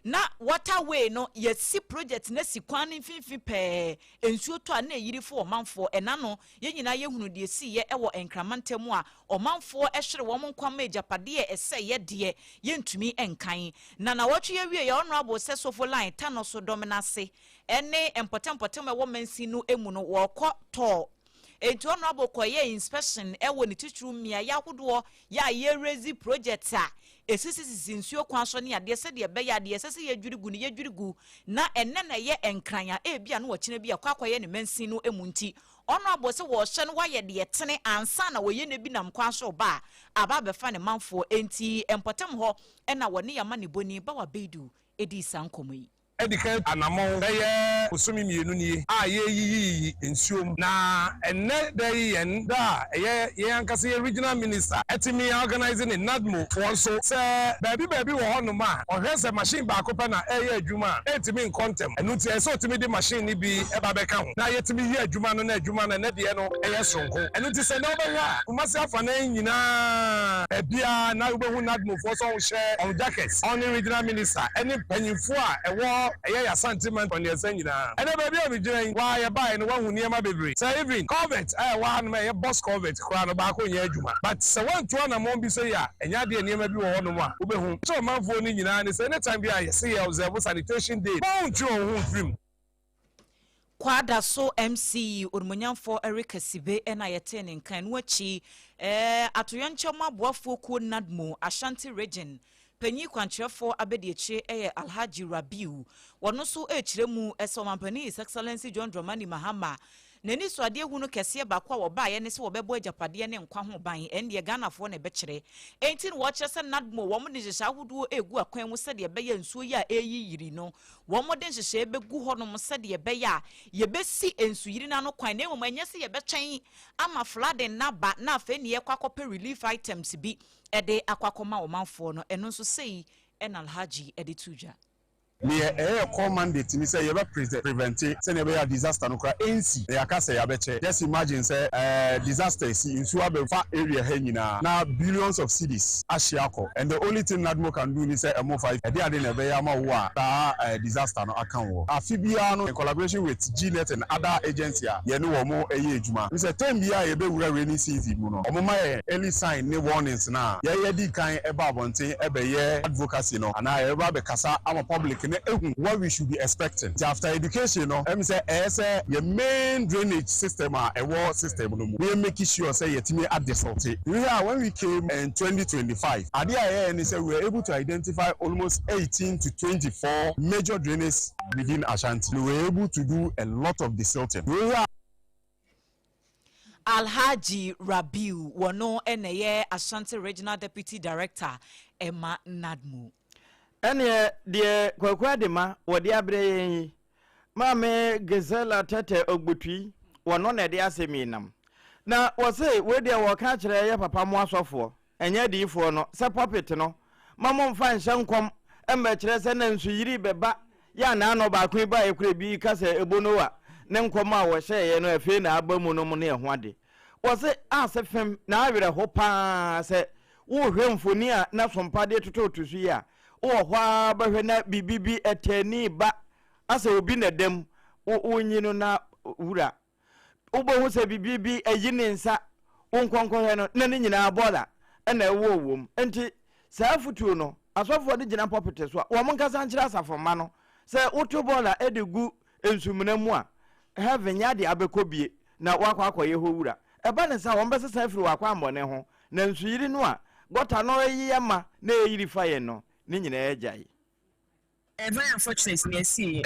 na waterway no yɛsi project na si kwan no mfimfini pɛɛ, nsuo tɔ a na eyiri fo ɔmanfoɔ. Ɛna no yɛn nyinaa yɛhunu deɛ si yɛ ɛwɔ Nkramantam a ɔmanfoɔ ɛhwere wɔn nkwama, agyapadeɛ ɛsɛ yɛ deɛ yɛntumi nkan. Na wɔtwe yɛ wie yɛ Honourable sɛ Sofo Line ta no so dɔm n'ase ɛne mpɔtɛmpɔtɛm ɛwɔ mansin no emu no wɔrekɔ tɔɔ, enti Honourable kɔyɛ inspection ɛwɔ ne titiri mmeaeɛ ahodoɔ yɛ a yɛrezi project a esisisisi nsuo kwan so ne adeɛ, sɛdeɛ ɛbɛyɛ adeɛ ɛsɛ sɛ yɛdwiri gu no yɛdwiri gu. Na ɛnɛ na ɛyɛ Nkran a ebi a no wɔkyerɛ bi a kɔ akɔyɛ ne mansin no mu nti Honourable sɛ wɔhyɛ no wayɛ deɛ tene ansa na wɔyɛ ne bi nam kwan so ba a aba abɛfa ne manfoɔ. Enti mpɔtam hɔ ɛna wɔne yɛama ne boni Bawa Beidu edi saa nkɔmɔ yi. Ɛdi kan anammɔn bɛyɛ bosome 2 nie a yɛreyiyiyi nsuo mu, na ɛnnɛ da yi yɛn da a ɛyɛ yɛn ankasa yɛ regional minister ɛtumi organise ne NADMO foɔ nso sɛ baabi baabi wɔ hɔnom a ɔhwɛ sɛ machine baako pɛ na ɛyɛ adwuma a ɛntumi nkɔ ntɛm. Ɛno nti ɛsɛ sɛ ɔtumi de machine no bi ɛba bɛka ho na yɛtumi yɛ adwuma no, na adwuma no ɛnɛ deɛ no ɛyɛ soronko. Ɛno nti sɛ na wobɛhwɛ a Kumasi afanan nyinaa baabiara na wobɛhu NADMO foɔ sɛ ɔhyɛ ɔn jacket, ɔne regional minister ɛne mpanyinfoɔ a ɛwɔ ɛyɛ yasante man ɔneɛnsa nyinaa. Ɛnɛ baabi a megyina yi waa yɛbaeɛ no, wahu nneɛma bebree sɛ even culvert a ɛwɔ hanom a ɛyɛ box culvert koraa no baako nyɛ adwuma, but sɛ woantu anammɔn bi sɛ yi a ɛnyɛ adeɛ nneɛma bi wɔ hɔnom a wobɛhu sɛ ɔmanfoɔ no nyinaa ne sɛ anytime bi a yɛse yɛ observe sanitation day ma wontwe wɔn ho mfiri mu. Kwada so MCE Onimonyamfoɔ Eric Asibe ɛna yɛtee ne nkan no akyi atoyɛnkyɛm aboafoɔ kuo NADMO Ashanti Region panyin kwankyerɛfoɔ abɛdiakyire ɛyɛ Alhaji Rabiu. Wɔn nso ɛrekyerɛ mu ɛsɛ ɔmampanin His Excellency John Dramani Mahama n'ani so adeɛ hu no kɛseɛ baako a wɔbaeɛ ne sɛ wɔbɛbɔ agyapadeɛ ne nkwa ho ban. Ɛndeɛ Ghanafoɔ na ɛbɛkyerɛ, enti no wɔkyerɛ sɛ NADMO wɔn de nhyehyɛ ahodoɔ egu akwan mu sɛdeɛ ɛbɛyɛ nsuo yi a ɛreyi yiri no, wɔn de nhyehyɛ bɛgu hɔnom sɛdeɛ ɛbɛyɛ a yɛbɛsi nsuyiri n'ano kwan, na mmom ɛnyɛ sɛ yɛbɛtwɛn ama flooding n'aba na afei ne yɛkɔ akɔpɛ relief items bi ɛde akɔ akɔma ɔmanfoɔ no. Ɛno nso sei ɛna Alhaji ɛde to dwa. Neɛ ɛyɛ core mandate ne sɛ yɛbɛ prevente sɛdeɛ ɛbɛyɛ a disaster no koraa ɛnsi na yɛaka sɛ yɛabɛkyɛ. Just imagine sɛ ɛɛ disaster asi, nsuo abɛfa area ha nyinaa na billions of cedis ahye akɔ and the only thing NADMO can do ne sɛ ɛmo fa ɛde ade na ɛbɛyɛ ama wo a saa ɛɛ disaster no aka woɔ. Afe biara no in collaboration with GNet and other agency a yɛne wɔn yɛ adwuma ne sɛ term biara a yɛbɛwura rainy season mu no wɔn ma yɛn early sign ne warnings no a yɛyɛ di kan ba abɔnten bɛyɛ advocacy no anaa yɛbɛba abɛkasa ama public no ahu what we should be expecting. Nti after education no, ɛm sɛ ɛyɛ sɛ yɛ main drainage system a ɛwɔ system no mu na yɛ make sure sɛ yɛtumi adesilte. Wohwɛ a when we came in 2025, adeɛ a yɛyɛɛ ne sɛ we were able to identify almost 18 to 24 major drainage within Ashanti. We were able to do a lot of desilting. Wohwɛ a. Alhaji Rabiu, wɔno na ɛyɛ Ashanti Regional Deputy Director ma NADMO. Ɛneɛ deɛ Kwaku Adema wɔde abrɛ yɛn yi, Maame Gisela Tɛtɛ Ogbotui, wɔno na ɛde asɛm yi nam. Na wɔse wei deɛ wɔka akyerɛ yɛ papa mo asɔfoɔ, ɛnyɛ adiyifoɔ no, sɛ pulpit no, ma momfa nhyɛ nkɔm mmɛkyerɛ sɛ na nsuyiri bɛba yɛ a naano baako yi baeɛ koraa bi ka sɛ ɛbɔ Noa ne nkɔm a wɔhyɛeɛ no afei na aba mu nom ne ɛho ade. Wɔse ase fem na awerɛho paa sɛ wohwɛ mfoni a na sompa de tototo so yi a, wowɔ hɔ ara bɛhwɛ na biribi bi ɛtɛni ba asɛ obi na ɛda mu, wonyi no na wura Wobɛhu sɛ biribi bi ayi ne nsa, wo nkɔnkɔhwɛ no, na ne nyinaa bɔɔla na ɛwɔ wom. Enti saa afotuo no, asɔfoɔ de gyina pɔpete so a, wɔn nkasa nkyerɛ asafo mma no sɛ woto bɔɔla de gu nsumena mu a, heaven nyɛ adeɛ abɛkɔ bie na woakɔ akɔyɛ hɔ wura. Ɛba ne saa a, wɔbɛsesa afiri wɔn akwammɔne ho, na nsuyiri no a gɔta no reyɛ ma na ɛreyiri fa yɛn no, ne nyinaa agyae. Very unfortunate nea esii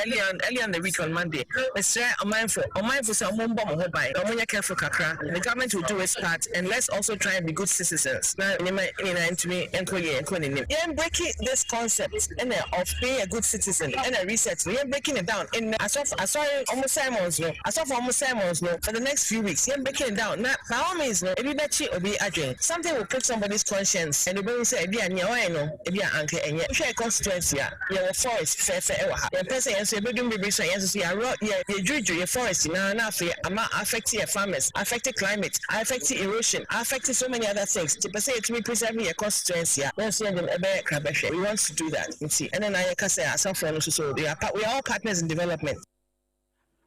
early on early on the week on Monday. Mesrɛ ɔmanfo ɔmanfo sɛ ɔmo mbɔ mo ho ban na ɔmo nyɛ careful kakra. The government will do its part and let's also try and be good citizens na nneɛma nyinaa ntumi nkɔ yie nkɔ n'anim. Yɛn breaki this concept ɛna of being a good citizen ɛna reset no yɛn breaking it down nnɛ asɔfo asɔre ɔmo sermons no asɔfo ɔmo sermons no for the next few weeks yɛn breaking it down na by all means no ebi bɛkye obi adwen something will prick somebody's conscience and obehu sɛ ebi a nea ɔyɛ no Ebia anka ɛnyɛ. Wohwɛ constituency a, yɛwɔ forest fɛɛfɛ wɔ ha. Yɛmpɛ sɛ yɛn nso yɛbɛdum biribi so a yɛn nso so yɛaworɔ yɛ yɛdwiridwiri yɛ forest nyinaa na afei ama affect yɛ farmers, affect climate, affect erosion, affect so many other things. Nti yɛpɛ sɛ yɛtumi preserve yɛ constituency a, yɛn nso yɛn de no ɛbɛyɛ krabɛhwɛ. We want to do that. Nti ɛno na yɛka sɛ asafoɔ no nso so we are we are all partners in development.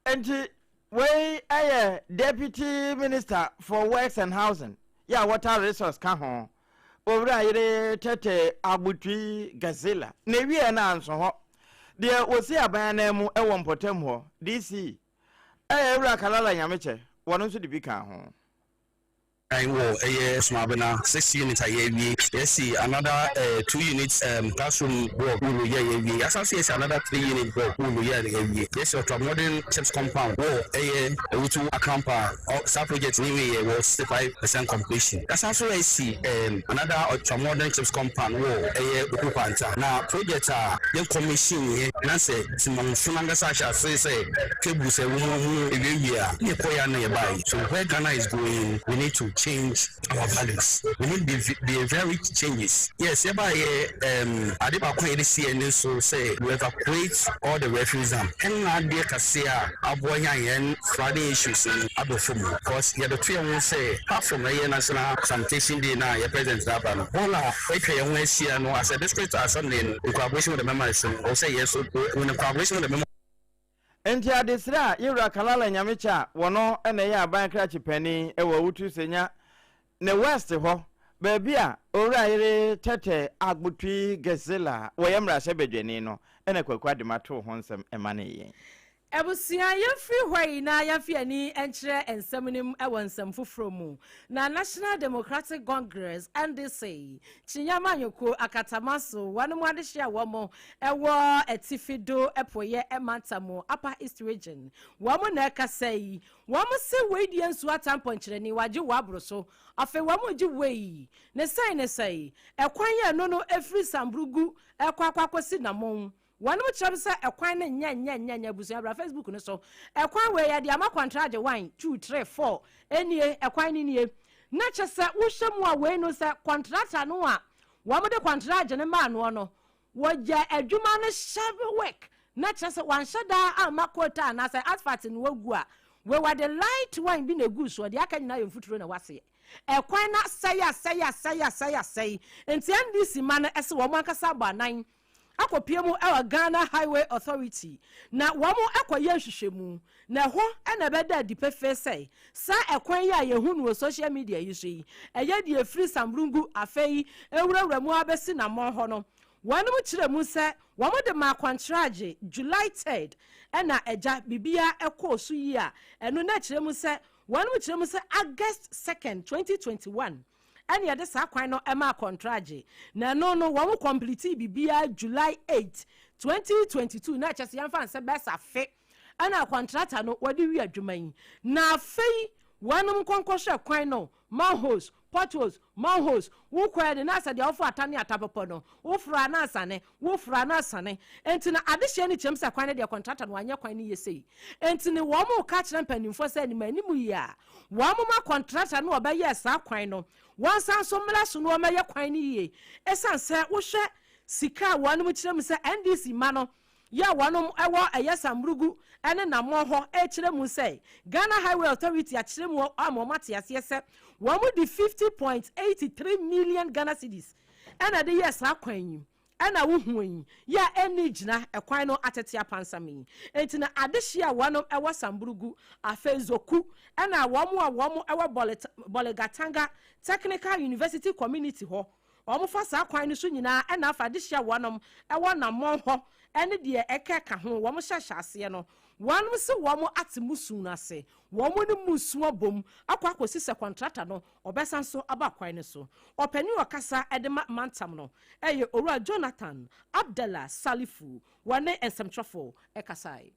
Enti wei yɛ Deputy Minister for Works and Housing yɛ a Water Resource ka ho, Owura Yere Tete Agbotui Gazilla. Na ewieɛ no anso hɔ. Deɛ wɔsi aban ananmu wɔ mpɔtam hɔ, DC, yɛ Owura Kalala Nyamekyɛ, wɔno nso de bi kaa ho. Dan wɔ ɛyɛ Sumabena 6 unit a yɛawie, yɛasi another 2 unit classroom wɔ Wulu yɛ yɛawie, yɛasan nso yɛasi another 3 unit wɔ Wulu yɛ yɛawie, yɛasi ultra modern chips compound wɔ ɛyɛ Owutu Akampa a saa project no wieɛ wɔ 65% completion, yɛasan nso yɛasi another ultra modern chips compound wɔ ɛyɛ Okukwanta, na project a yɛn commission yɛ na sɛ Timamfo no ankasa ahyɛ ase sɛ cables a ɛwɔ mu no awiewie a na yɛkɔeɛ a na yɛbaeɛ. So where Ghana is going we need to change our values, we need be be very changes. Yes yɛbaeɛ um, ade baako a yɛde si yɛn ani so sɛ we evacuate all the refuse dump. Ɛno na adeɛ kɛseɛ a aboa yɛn a yɛn flooding issues no abɔ fam because yɛbɛto yɛn ho sɛ apart from ɛyɛ national sanitation day no a yɛ president no aba no, hall a atwa yɛn ho ahyia no as a district assembly no in collaboration with the members no ɛwɔ sɛ yɛn nso in collaboration with the members. Enti adesrɛ a Yewura Kalala Nyamekyɛ a wɔno na ɛyɛ aban krakye panin wɔ Awutu Senya ne West hɔ baabi a Owura Yere Tɛtɛ Agbotui Gazela wɔyɛ mmarahyɛbadwani no na Kwaku Adema too ho nsɛm manee yɛn. Abusua, yɛmfiri hɔ yi na yɛmfa yɛn ani nkyerɛ nsɛm no mu wɔ nsɛm foforɔ mu. Na National Democratic Congress, NDC, Kyinya amanyɔkuo akatama so wɔn mu adehyeɛ a wɔn wɔ Atifi do Apueɛ mantam mu, Upper East Region, wɔn na ɛkasa yi. Wɔn se wei deɛ nsuo ata mpɔnkyerɛni, wagye wɔ aboro so. Afei wɔn regye wei. Ne sɛn ne sɛn? Ɛkwan a ɛno no ɛfiri Sambrugu ɛkɔ akɔ akɔsi Namong. Wɔnom kyerɛ me sɛ ɛkwan no nyɛ nyɛ nyɛ nyɛ abusua bra Facebook no so ɛkwan wei yɛde ama kwantragye 1 2 3 4 ɛnie ɛkwan no nie na kyɛ sɛ wohyɛ mu a wei no sɛ kɔntrata no a wɔn de kwantragye no maa noɔ no. Wɔgya adwuma no shabby work, na kyerɛ sɛ wanhyɛ daa amma coal tar anaasɛ asphalt no wagu a, wei wɔde light wine bi na eguu soɔ, deɛ aka nyinaa yɛ mfuturo na waseɛ. Ɛkwan no asɛe asɛe asɛe asɛe asɛe, nti NDC mma no se wɔn ankasa abɔ anan akɔpue mu wɔ Ghana Highway Authority na wɔn akɔyɛ nhwehwɛmu, na ɛhɔ na ɛbɛda adi pefee sɛ saa ɛkwan yi a yɛhu no wɔ social media yi so yi, ɛyɛ deɛ ɛfiri Sambrungu afei ɛwurawura mu ara bɛsi Namɔn hɔ no. Wɔnom kyerɛ mu sɛ wɔn de maa kɔntragye July 3rd ɛna agya biribiara ɛkɔɔ so yie a ɛno na ɛkyerɛ mu sɛ wɔnom kyerɛ mu sɛ August 2nd, 2021 ɛna yɛde saa kwan no maa kɔntragye na ɛno no wɔn kɔmpletee biribiara July 8, 2022 na ɛkyɛ sɛ yɛmfa nsɛ bɛs afe ɛna kɔntrata no wɔde wie adwuma yi na afei wɔnom nkɔnkɔhwɛ kwan no manholes, potholes, manholes, wo kɔɛ de na asɛ deɛ woforo ata ne ata bepɔ no woforo a na asane, woforo a na asane, enti na adehyeɛ no kyerɛm sɛ kwan no deɛ kɔntrata no wanyɛ kwan no yie sei, enti ne wɔn reka akyerɛ mpanimfoɔ sɛ anim anim yi a wɔn ma kɔntrata no ɔbɛyɛɛ saa kwan no wɔnsan nso mmra so na wɔmmɛyɛ kwan no yie, ɛsiane sɛ wohwɛ sika a wɔnom kyerɛ mu sɛ NDC mma no yɛ a wɔnom wɔ ɛyɛ Samrugu ne Namɔn hɔ rekyerɛ mu sɛ Ghana Highway Authority akyerɛ mu ama wɔn ate aseɛ sɛ wɔn de 50.83 million Ghana cedis ɛna ɛde yɛɛ saa kwan yi ɛna wohua yi yɛ a ɛnni gyina ɛkwan no atete apansam yi enti na adehyeɛ a wɔnom wɔ Samburugu afei Zoku ɛna wɔn a wɔn wɔ Bolgatanga Technical University Community hɔ Wɔfa saa kwan no so nyinaa na afa de hyɛ wɔnom wɔ nammɔn hɔ ne deɛ ɛkɛ ka ho wɔn hyɛ hyɛaseɛ no. Wɔnom se wɔn ate musu no ase, wɔn ne musu abom akɔ akɔsi sɛ kɔntrata no ɔbɛsan so aba kwan no so. Ɔpanin ɔkasa de ma mantam no yɛ Owura Jonathan Abdallah Salifu, wɔne nsɛmtwerɛfoɔ kasae.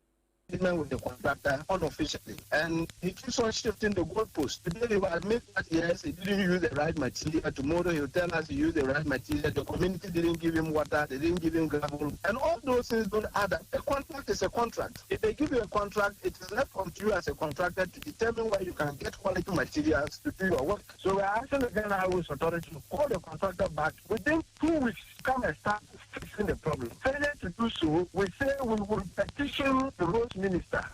Agreement with the contractor unofficially and he keeps on shifting the goalposts. Today he will admit that yes, he didn't use the right material. Tomorrow he'll tell us he used the right material. The community didn't give him water, they didn't give him gravel. And all those things don't add up. A contract is a contract. If they give you a contract, it is left up to you as a contractor to determine where you can get quality materials to do your work. So we are asking the Ghana Highways Authority to call the contractor back within two weeks come and start fixing the problem. Failure to do so, we say we will petition the roads minister.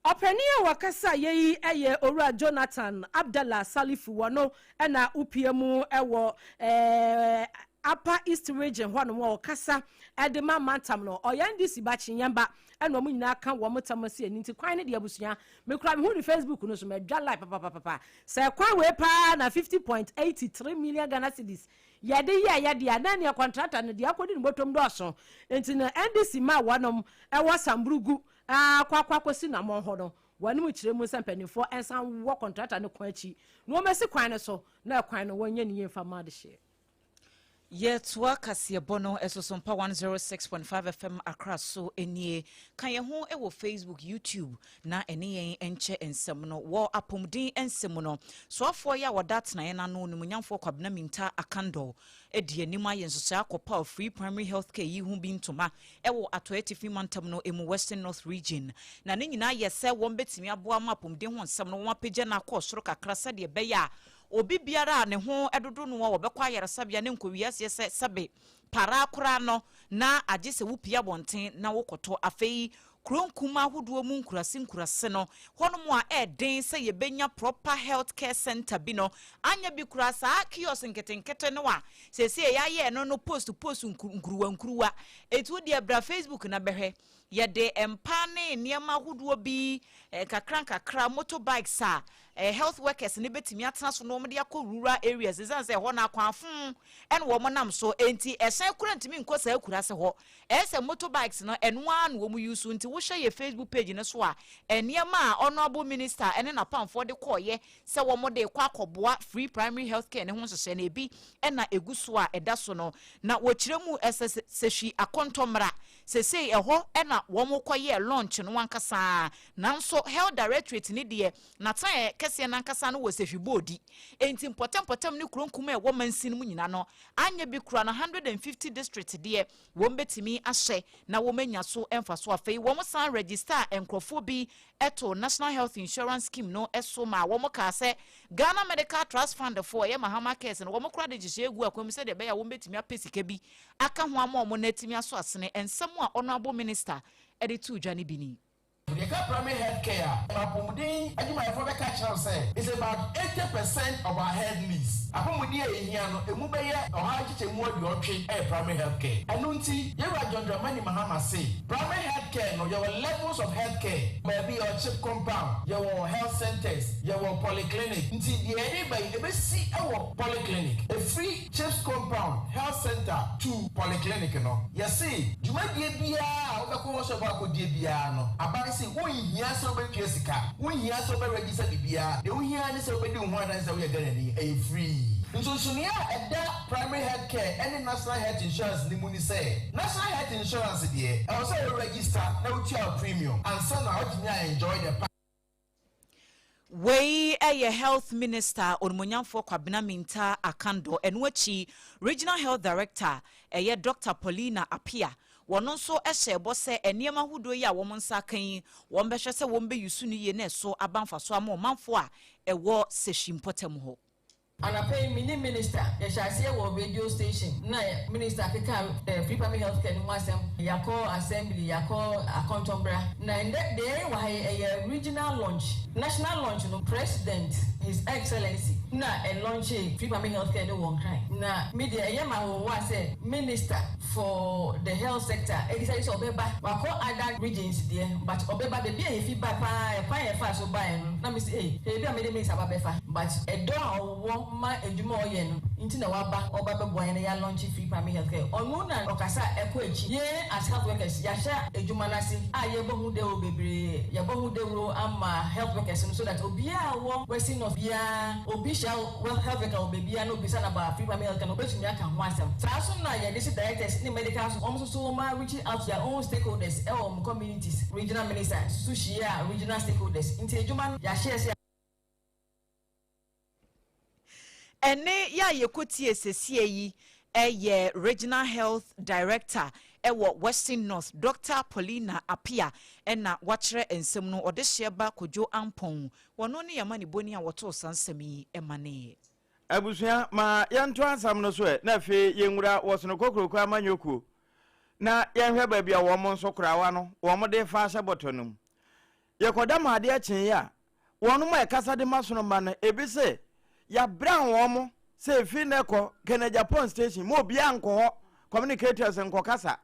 Ɔpanin a wakasa yɛ yi yɛ Owura Jonathan Abdallah Salifu, wɔno na wopie mu wɔ Upper East Region hɔ nom a ɔkasa de ma mantam no. Ɔyɛ NDC ba, Kyenyɛn ba, ɛna wɔn nyinaa ka wɔn tam asi ani nti kwan no deɛ abusua mekura mehu ne Facebook no so madwa like papapapa sɛ kwan wei paa na 50.83 million Ghana cedis yɛde yɛ yɛ deɛ na neɛ kɔntrata no deɛ akɔdi ne bɔtɔm dɔɔso nti no NDC ma wɔnom ɛwɔ Samburugu akɔ akɔ akɔsi Namɔn hɔ no wɔnom kyerɛ mu sɛ mpanimfoɔ nsan wɔ kɔntrata no kwan akyi na wɔmasi kwan no so na kwan no wɔnyɛ ne yie mfa ma adehyeɛ. Yɛtoa kaseɛbɔ no so so mpa 106.5 FM Accra so nie. Ka yɛn ho wɔ Facebook, YouTube na ɛne yɛn nkyɛ nsɛm no. Wɔ apɔmuden nsɛm mu no, soafoɔ yi a wɔda atenaeɛ no ano, Onimuonyamfoɔ Kwabena Mintah Akandoh di anim ayɛ nhyehyɛe akɔpaw Free Primary Health Care yi ho bi ntoma wɔ Atɔe Atifi Mantam no mu, Western North Region. Na ne nyinaa yɛ sɛ wɔbɛtumi aboa ma apɔmuden ho nsɛm no wɔapagya no akɔ soro kakra sɛdeɛ ɛbɛyɛ a Obi biara a ne ho dodo no a ɔbɛkɔ ayaresabea ne nkɔwie aseɛ sɛ sɛbe paraa koraa no na agye sɛ wopue abɔnten na wokɔtɔ. Afei kuro nkumaa ahodoɔ mu nkurase nkurase no, hɔnom a ɛyɛ den sɛ yɛbɛnya proper health care centre bi no, anyɛ bi koraa saa kiosk nketenkete no a seesei yɛayɛ no no post post nkuruwa nkuruwa. Enti wo deɛ bra Facebook na bɛhwɛ. Yɛde mpa ne nneɛma ahodoɔ bi nkakra nkakra, motor bikes a health workers no bɛtumi atena so na wɔde akɔ rural areas ɛsiane sɛ ɛhɔ no akwanfo na wɔn nam so nti ɛhyɛn koraa ntumi nkɔ saa akuraase hɔ. Ɛyɛ sɛ motor bikes no ɛno ara na wɔn use nti wohwɛ yɛ Facebook page no so a nneɛma a Honourable Minister ne n'apamfoɔ de kɔɔyɛ sɛ wɔn de rekɔ akɔboa free primary health care no ho nhyehyɛɛ no ebi na ɛgu so a ɛda so no na wɔkyerɛ mu ɛsɛ sɛ hwi akɔntɔmmra. Seesei ɛhɔ na na wɔn kɔyɛɛ launch no ankasa. Nanso Health Directorate no deɛ, n'atenaeɛ kɛseɛ no ankasa no wɔ Sehwi-Boodi. Enti mpɔtam mpɔtam ne kuro nkumaa a ɛwɔ mansin no mu nyinaa no, anyɛ bi koraa no 150 districts deɛ wɔn bɛtumi ahyɛ na wɔn anya so mfasoɔ. Afei wɔn san register nkorɔfoɔ bi too National Health Insurance Scheme no so maa wɔn kaa sɛ Ghana Medical Trust Fund foɔ, ɛyɛ Mahama Cares no, wɔn koraa de nhyehyɛeɛ guu akwan mu sɛdeɛ ɛbɛyɛ a wɔn bɛtumi apɛ sika bi aka ho ama wɔn na atumi asɔ asene. Nsɛm a Honourable Minister de too dwa no bi ni. Yɛka primary health care a, apɔmuden adwumayɛfoɔ bɛka akyerɛ wo sɛ it's about 80% of our health needs. Apɔmuden a yɛhia no, ɛmu bɛyɛ ɔha nkyekyɛmu aduɔtwe yɛ primary health care. Ɛno nti, Yɛwura John Dramani Mahama se, primary health care no, yɛwɔ levels of health care. Baabi yɛwɔ chip compound, yɛwɔ health centres, yɛwɔ polyclinic. Nti deɛ yɛde reba yi, ɛbɛsi wɔ polyclinic. Ɛfiri Chips Compound Health Centre to Polyclinic no, yɛse dwumadie biara a wobɛkɔ hɔ sɛ wobɛkɔ akɔdie biara no, aban se wonhia sɛ wobɛtua sika, wonhia sɛ wobɛ register biribiara, deɛ wohia ara ne sɛ wobɛdi wo ho adanse sɛ woyɛ Ghanani, ɛyɛ free. Nsonsonoeɛ a ɛda Primary Health Care ne National Health Insurance no mu ne sɛ, National Health Insurance deɛ, ɛwɔ sɛ wo register na wotua wo premium ansa na woatumi a enjoy the Wei yɛ Health Minister Onimuonyamfoɔ Kwabena Mintah Akandoh. Ɛno akyi, Regional Health Director ɛyɛ Dɔkta Paulina Appiah, wɔno nso hyɛɛ bɔ sɛ nneɛma ahodoɔ yi a wɔn nsa aka yi, wɔbɛhwɛ sɛ wɔbɛyusu no yie na ɛso aba mfasoɔ ama ɔmanfoɔ a ɛwɔ Sehwi mpɔtam hɔ. Anapa yi me ne minister yɛhyɛ aseɛ wɔ radio station na minister keka free primary health care no ho asɛm, yɛakɔ assembly, yɛakɔ akɔntɔmbra na ndɛ deɛ yɛyɛ wɔ ha yi ɛyɛ regional launch, national launch no president his excellency na ɛlaunche free primary health care no wɔ Nkran na me deɛ ɛyɛ me ahohoa sɛ minister for the health sector ɛdecide sɛ ɔbɛba, wakɔ other regions deɛ but ɔbɛba baabi a yɛfi ba paa ɛkwan a yɛfaa so baeɛ no na mese ei hwɛ baabi a mede minister aba bɛfa but ɛdɔ a ɔwɔ ma adwuma a ɔyɛ no nti na waba ɔba bɛboa yɛn na yɛ launch free primary health care ɔno na ɔkasa a ɛkɔ akyi yɛn as health workers yɛahyɛ adwuma no ase a yɛbɔ ho dawuro bebree yɛbɔ ho dawuro ama health workers no so that obiara a ɔwɔ western north biara obi hyia health worker wɔ baabiara na obisa no about free primary health care no obetumi aka ho asɛm. Saa nso na yɛn district directors ne medical so wɔn nso so wɔn a reaching out to their own stakeholders ɛwɔ wɔn communities. Regional minister nso so hyiaa regional stakeholders nti adwuma no yɛahyɛ ase. Ɛnne yi a yɛkɔtie sesie yi yɛ Regional Health Director wɔ Western North, Dɔkta Paulina Appiah na wakyerɛ nsɛm no. Ɔdehyeɛ ba Kojo Ampong Wɔno ne amanibɔni a wɔtoo saa nsɛm yi maneeɛ. Abusua, ma yɛntoa asɛm no so ɛ, na afei yɛnwura Wɔsono Kokroko Amanyɔ Kuo na yɛnhwɛ baabi a wɔn nso korawa no wɔn de fa ahyɛ bɔtɔ no mu. Yɛkɔda ma adeɛ kyeeɛ a, wɔnom a ɛkasa de ma sono mma no, ebi se, Yɛabran wɔn sɛ ɛfiri nnɛ kɔ Kenneth-Agyapong Station, ma obiara nkɔ hɔ, communicators nkɔkasa.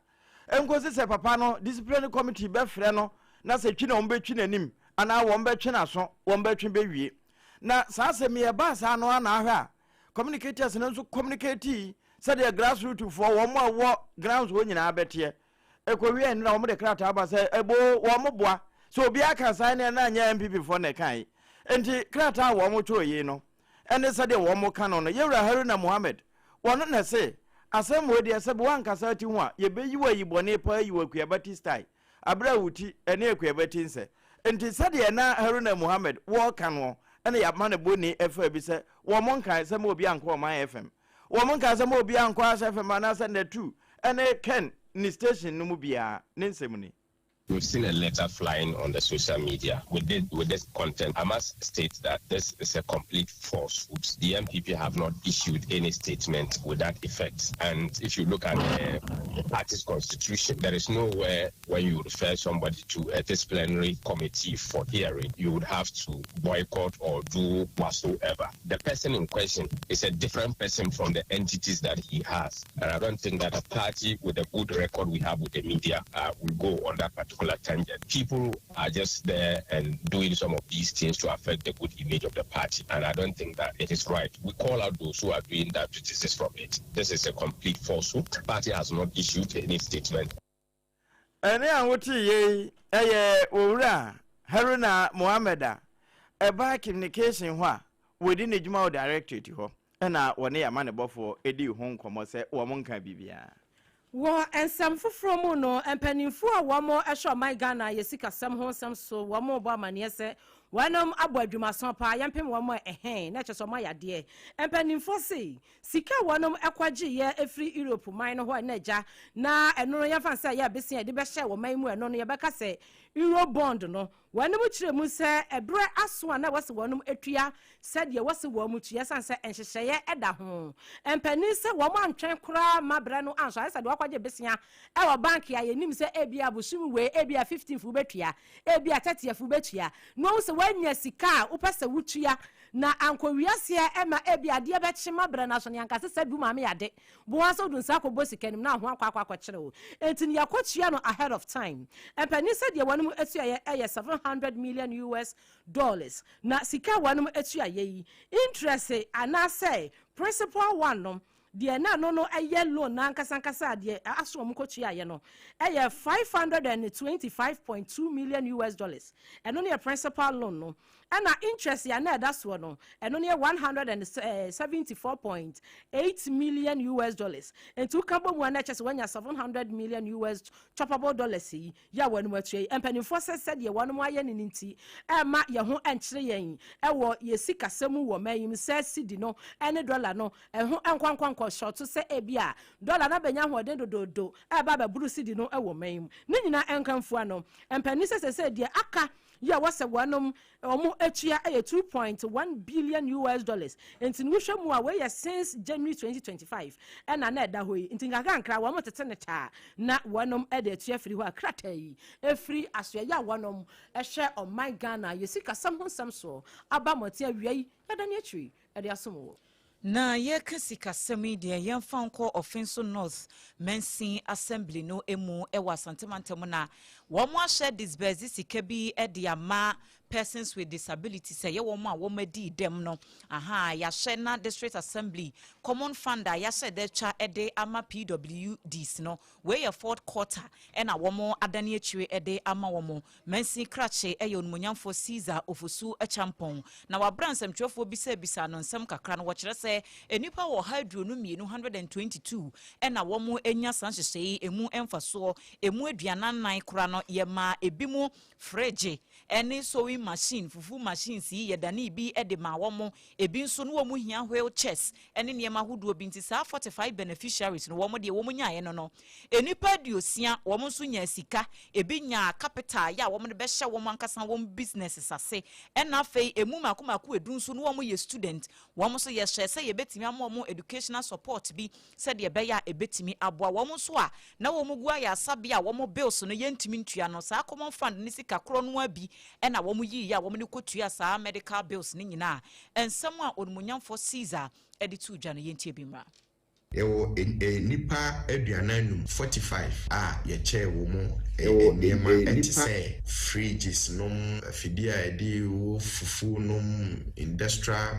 Enkosi sɛ papa no disciplinary committee bɛfrɛ no na sɛ twi na wɔbɛtwi n'anim anaa wɔbɛtwe n'aso, wɔbɛtwe bɛwie. Na saa asɛm yi ɛbaa saa no ara na ahwɛ a communicators no nso communicate sɛdeɛ grassroot foɔ wɔn a ɛwɔ grounds hɔ nyinaa bɛteɛ. Ɛkɔwie nnora wɔn de krataa ba sɛ ɛbo wɔn boa sɛ obiara ka saa ne na anyɛ NPP foɔ na ɛkae. Nti krataa a wɔn twerɛ yi no ɛne sɛdeɛ wɔn ka no no Yɛwura Haruna Mohammed Wɔno na ɛse, Asɛm wei deɛ sɛbe woankasa ati ho a, yɛbɛyi wo ayi bɔne paa ayi wo Akuaba ti style, aberɛ a wo ti ne Akuaba ti nsɛ. Nti sɛdeɛ na Haruna Mohammed wɔɔka noɔ na yɛama no bɔne ɛfaa bi sɛ wɔn nkae sɛ ma obiara nkɔ Ɔman FM, wɔn nkae sɛ ma obiara nkɔ Ash FM anaasɛ Natu ne Ken ne station no mu biara, ne nsɛm ni. We've seen a letter flying on the social media with this, with this content. I must state that this is a complete falsehood. The NPP have not issued any statement with that effect. And if you look at the party's constitution, there is nowhere when you refer somebody to a disciplinary committee for hearing, you would have to boycott or do whatsoever. The person in question is a different person from the entities that he has. And I don't think that a party with a good record we have with the media uh, will go on that particular tangent. People are just there and doing some of these things to affect the good image of the party. And I don't think that it is right. We call out those who are doing that to desist from it. This is a complete falsehood. The party has not issued any statement. Ɛnne a wotee yei yɛ Owura Haruna Mohammed a ɛbaa Communication hɔ a wɔdi ne dwuma wɔ Directorate hɔ na wɔne amanebɔfoɔ dii ho nkɔmmɔ sɛ wɔn nka biribiara. Wɔ nsɛm foforɔ mu no, mpanimfoɔ a wɔn hwɛ ɔman Ghana yɛ sikasɛm ho nsɛm so wɔn rebɔ amaneɛ sɛ wɔnom abɔ adwumason paa yɛmpem wɔn a ɛhɛn na kyerɛ sɛ wɔn ayɛ adeɛ. Mpanimfoɔ se sika a wɔnom kɔgyeeɛ firi Europe man no hɔ ɛna agya na ɛno no yɛmfa no sɛ ɛyɛ bese a yɛde bɛhyɛ wɔ man mu ɛno no yɛbɛka sɛ Euro bond no. Wɔnom kyerɛ mu sɛ ɛberɛ aso a na ɛwɔ sɛ wɔnom tua sɛdeɛ ɛwɔ sɛ wɔn tua ɛsiane sɛ nhyehyɛeɛ da ho. Mpanin sɛ wɔn antwɛn koraa ma berɛ no anso ayɛ sɛ deɛ wɔakɔgye besea wɔ bank a yɛnim sɛ ebia bosome wei ebia 15th wobɛtua, ebia 30th wobɛtua na wɔhu sɛ woanya sika a wopɛ sɛ wotua na ankɔ wiaseɛ ma ebia adeɛ bɛkye ma berɛ no aso no yɛanka sɛ sɛ bi wo maame yɛ ade Boa ara sɛ wode wo nsa akɔbɔ sika no mu na ho akɔ akɔ akɔkyere wo. Enti no yɛkɔtua no ahead of time. Mpanin sɛ deɛ wɔnom tuaeɛ yɛ 700 million US dollars. Na sika a wɔnom tuaeɛ yi, interest anaasɛ principal one no, deɛ na ɛno no yɛ loan no ankasa ankasa a deɛ aso wɔn kɔtuaeɛ no yɛ 525.2 million US dollars. Ɛno no yɛ principal loan no. Ɛna interest a na ɛda soɔ no, ɛno no yɛ 174.8 million US dollars. Nti woka bɔ mu a na ɛkyɛ sɛ wɔanya 700 million US choppable dollars yi yɛ a wɔnom atua yi. Mpanimfoɔ sɛ sɛdeɛ wɔnom ayɛ no no nti, ɛmma yɛn ho nkyere yɛn wɔ yɛn sikasɛm mu wɔ man yi mu sɛ cedi no ne dollar no ɛho nkɔnkɔnkɔ short sɛ ebia dollar no abɛnya ahoɔden dodoodo ɛreba abɛboro cedi no wɔ man yi mu. Ne nyinaa nka mfua no, mpanin sɛ sɛsɛ deɛ aka yi a wɔsɛ wɔnom wɔn atua yɛ 2.1 billion US dollars. Nti no wohwɛ mu a wei yɛ since January 2025 ɛna na ɛda hɔ yi. Nti nkakrankra wɔn tete ne taa na wɔnom de atua firi hɔ a krataa yi ɛfiri asoɛyɛ a wɔnom hwɛ ɔman Ghana yɛ sikasɛm ho nsɛm soɔ aba mmɔnten awia yi yɛda ne akyiri de asom wɔ. Na yɛreka sikasɛm yi deɛ, yɛmfa nkɔ Offinso North Mansin Assembly no mu wɔ Asante Mantam na wɔahyɛ disburse sika bi de ama persons with disabilities, ɛyɛ wɔn a wɔadi dɛm no. Aha, yɛahyɛ na District Assembly Common Fund a yɛahyɛ da atwa de ama PWDs no, wei yɛ fourth quarter na wɔn adane akyire de ama wɔn. Mansin krakye yɛ Onimuonyamfoɔ Caesar Ofosu Acheampong, na wɔ aberɛ a nsɛmtwerɛfoɔ bisabisaa no nsɛm kakra no, wɔkyerɛ sɛ nnipa 122, 122, na wɔn anya saa nhyehyɛeɛ yi ɛmu mfasoɔ, ɛmu 44 koraa no yɛmaa ɛbinom fridge ne sewing machine, fufu machines yi yɛdanee bi de maa wɔn, ɛbi nso no wɔn hia wheel chairs ne nneɛma ahodoɔ bi nti saa 45 beneficiaries no wɔn deɛ wɔn nyaeɛ no no Nnipa 60, wɔn nso nyaa sika, ebi nyaa capital yɛ a wɔn de bɛhyɛ wɔn ankasa wɔn businesses ase, ɛna afei emu mmaako mmaako edu nso no wɔn yɛ student, wɔn nso yɛhyɛɛ sɛ yɛbɛtumi ama wɔn educational support bi sɛdeɛ ɛbɛyɛ a ɛbɛtumi aboa wɔn nso a na wɔn gu ayaresabea a wɔn bills no yɛntumi ntua no, saa common fund no sika korɔ no ara bi na wɔn yiiɛ a wɔn de kɔtua saa medical bills no nyinaa. Nsɛm a Onimuonyamfoɔ Caesar de too dwa no yɛntie bi mmra. Yɛwɔ nnipa 45, 45, a yɛkyɛɛ wɔn nneɛma te sɛ fridges nom, afidie a yɛde wɔ fufuo nom, industrial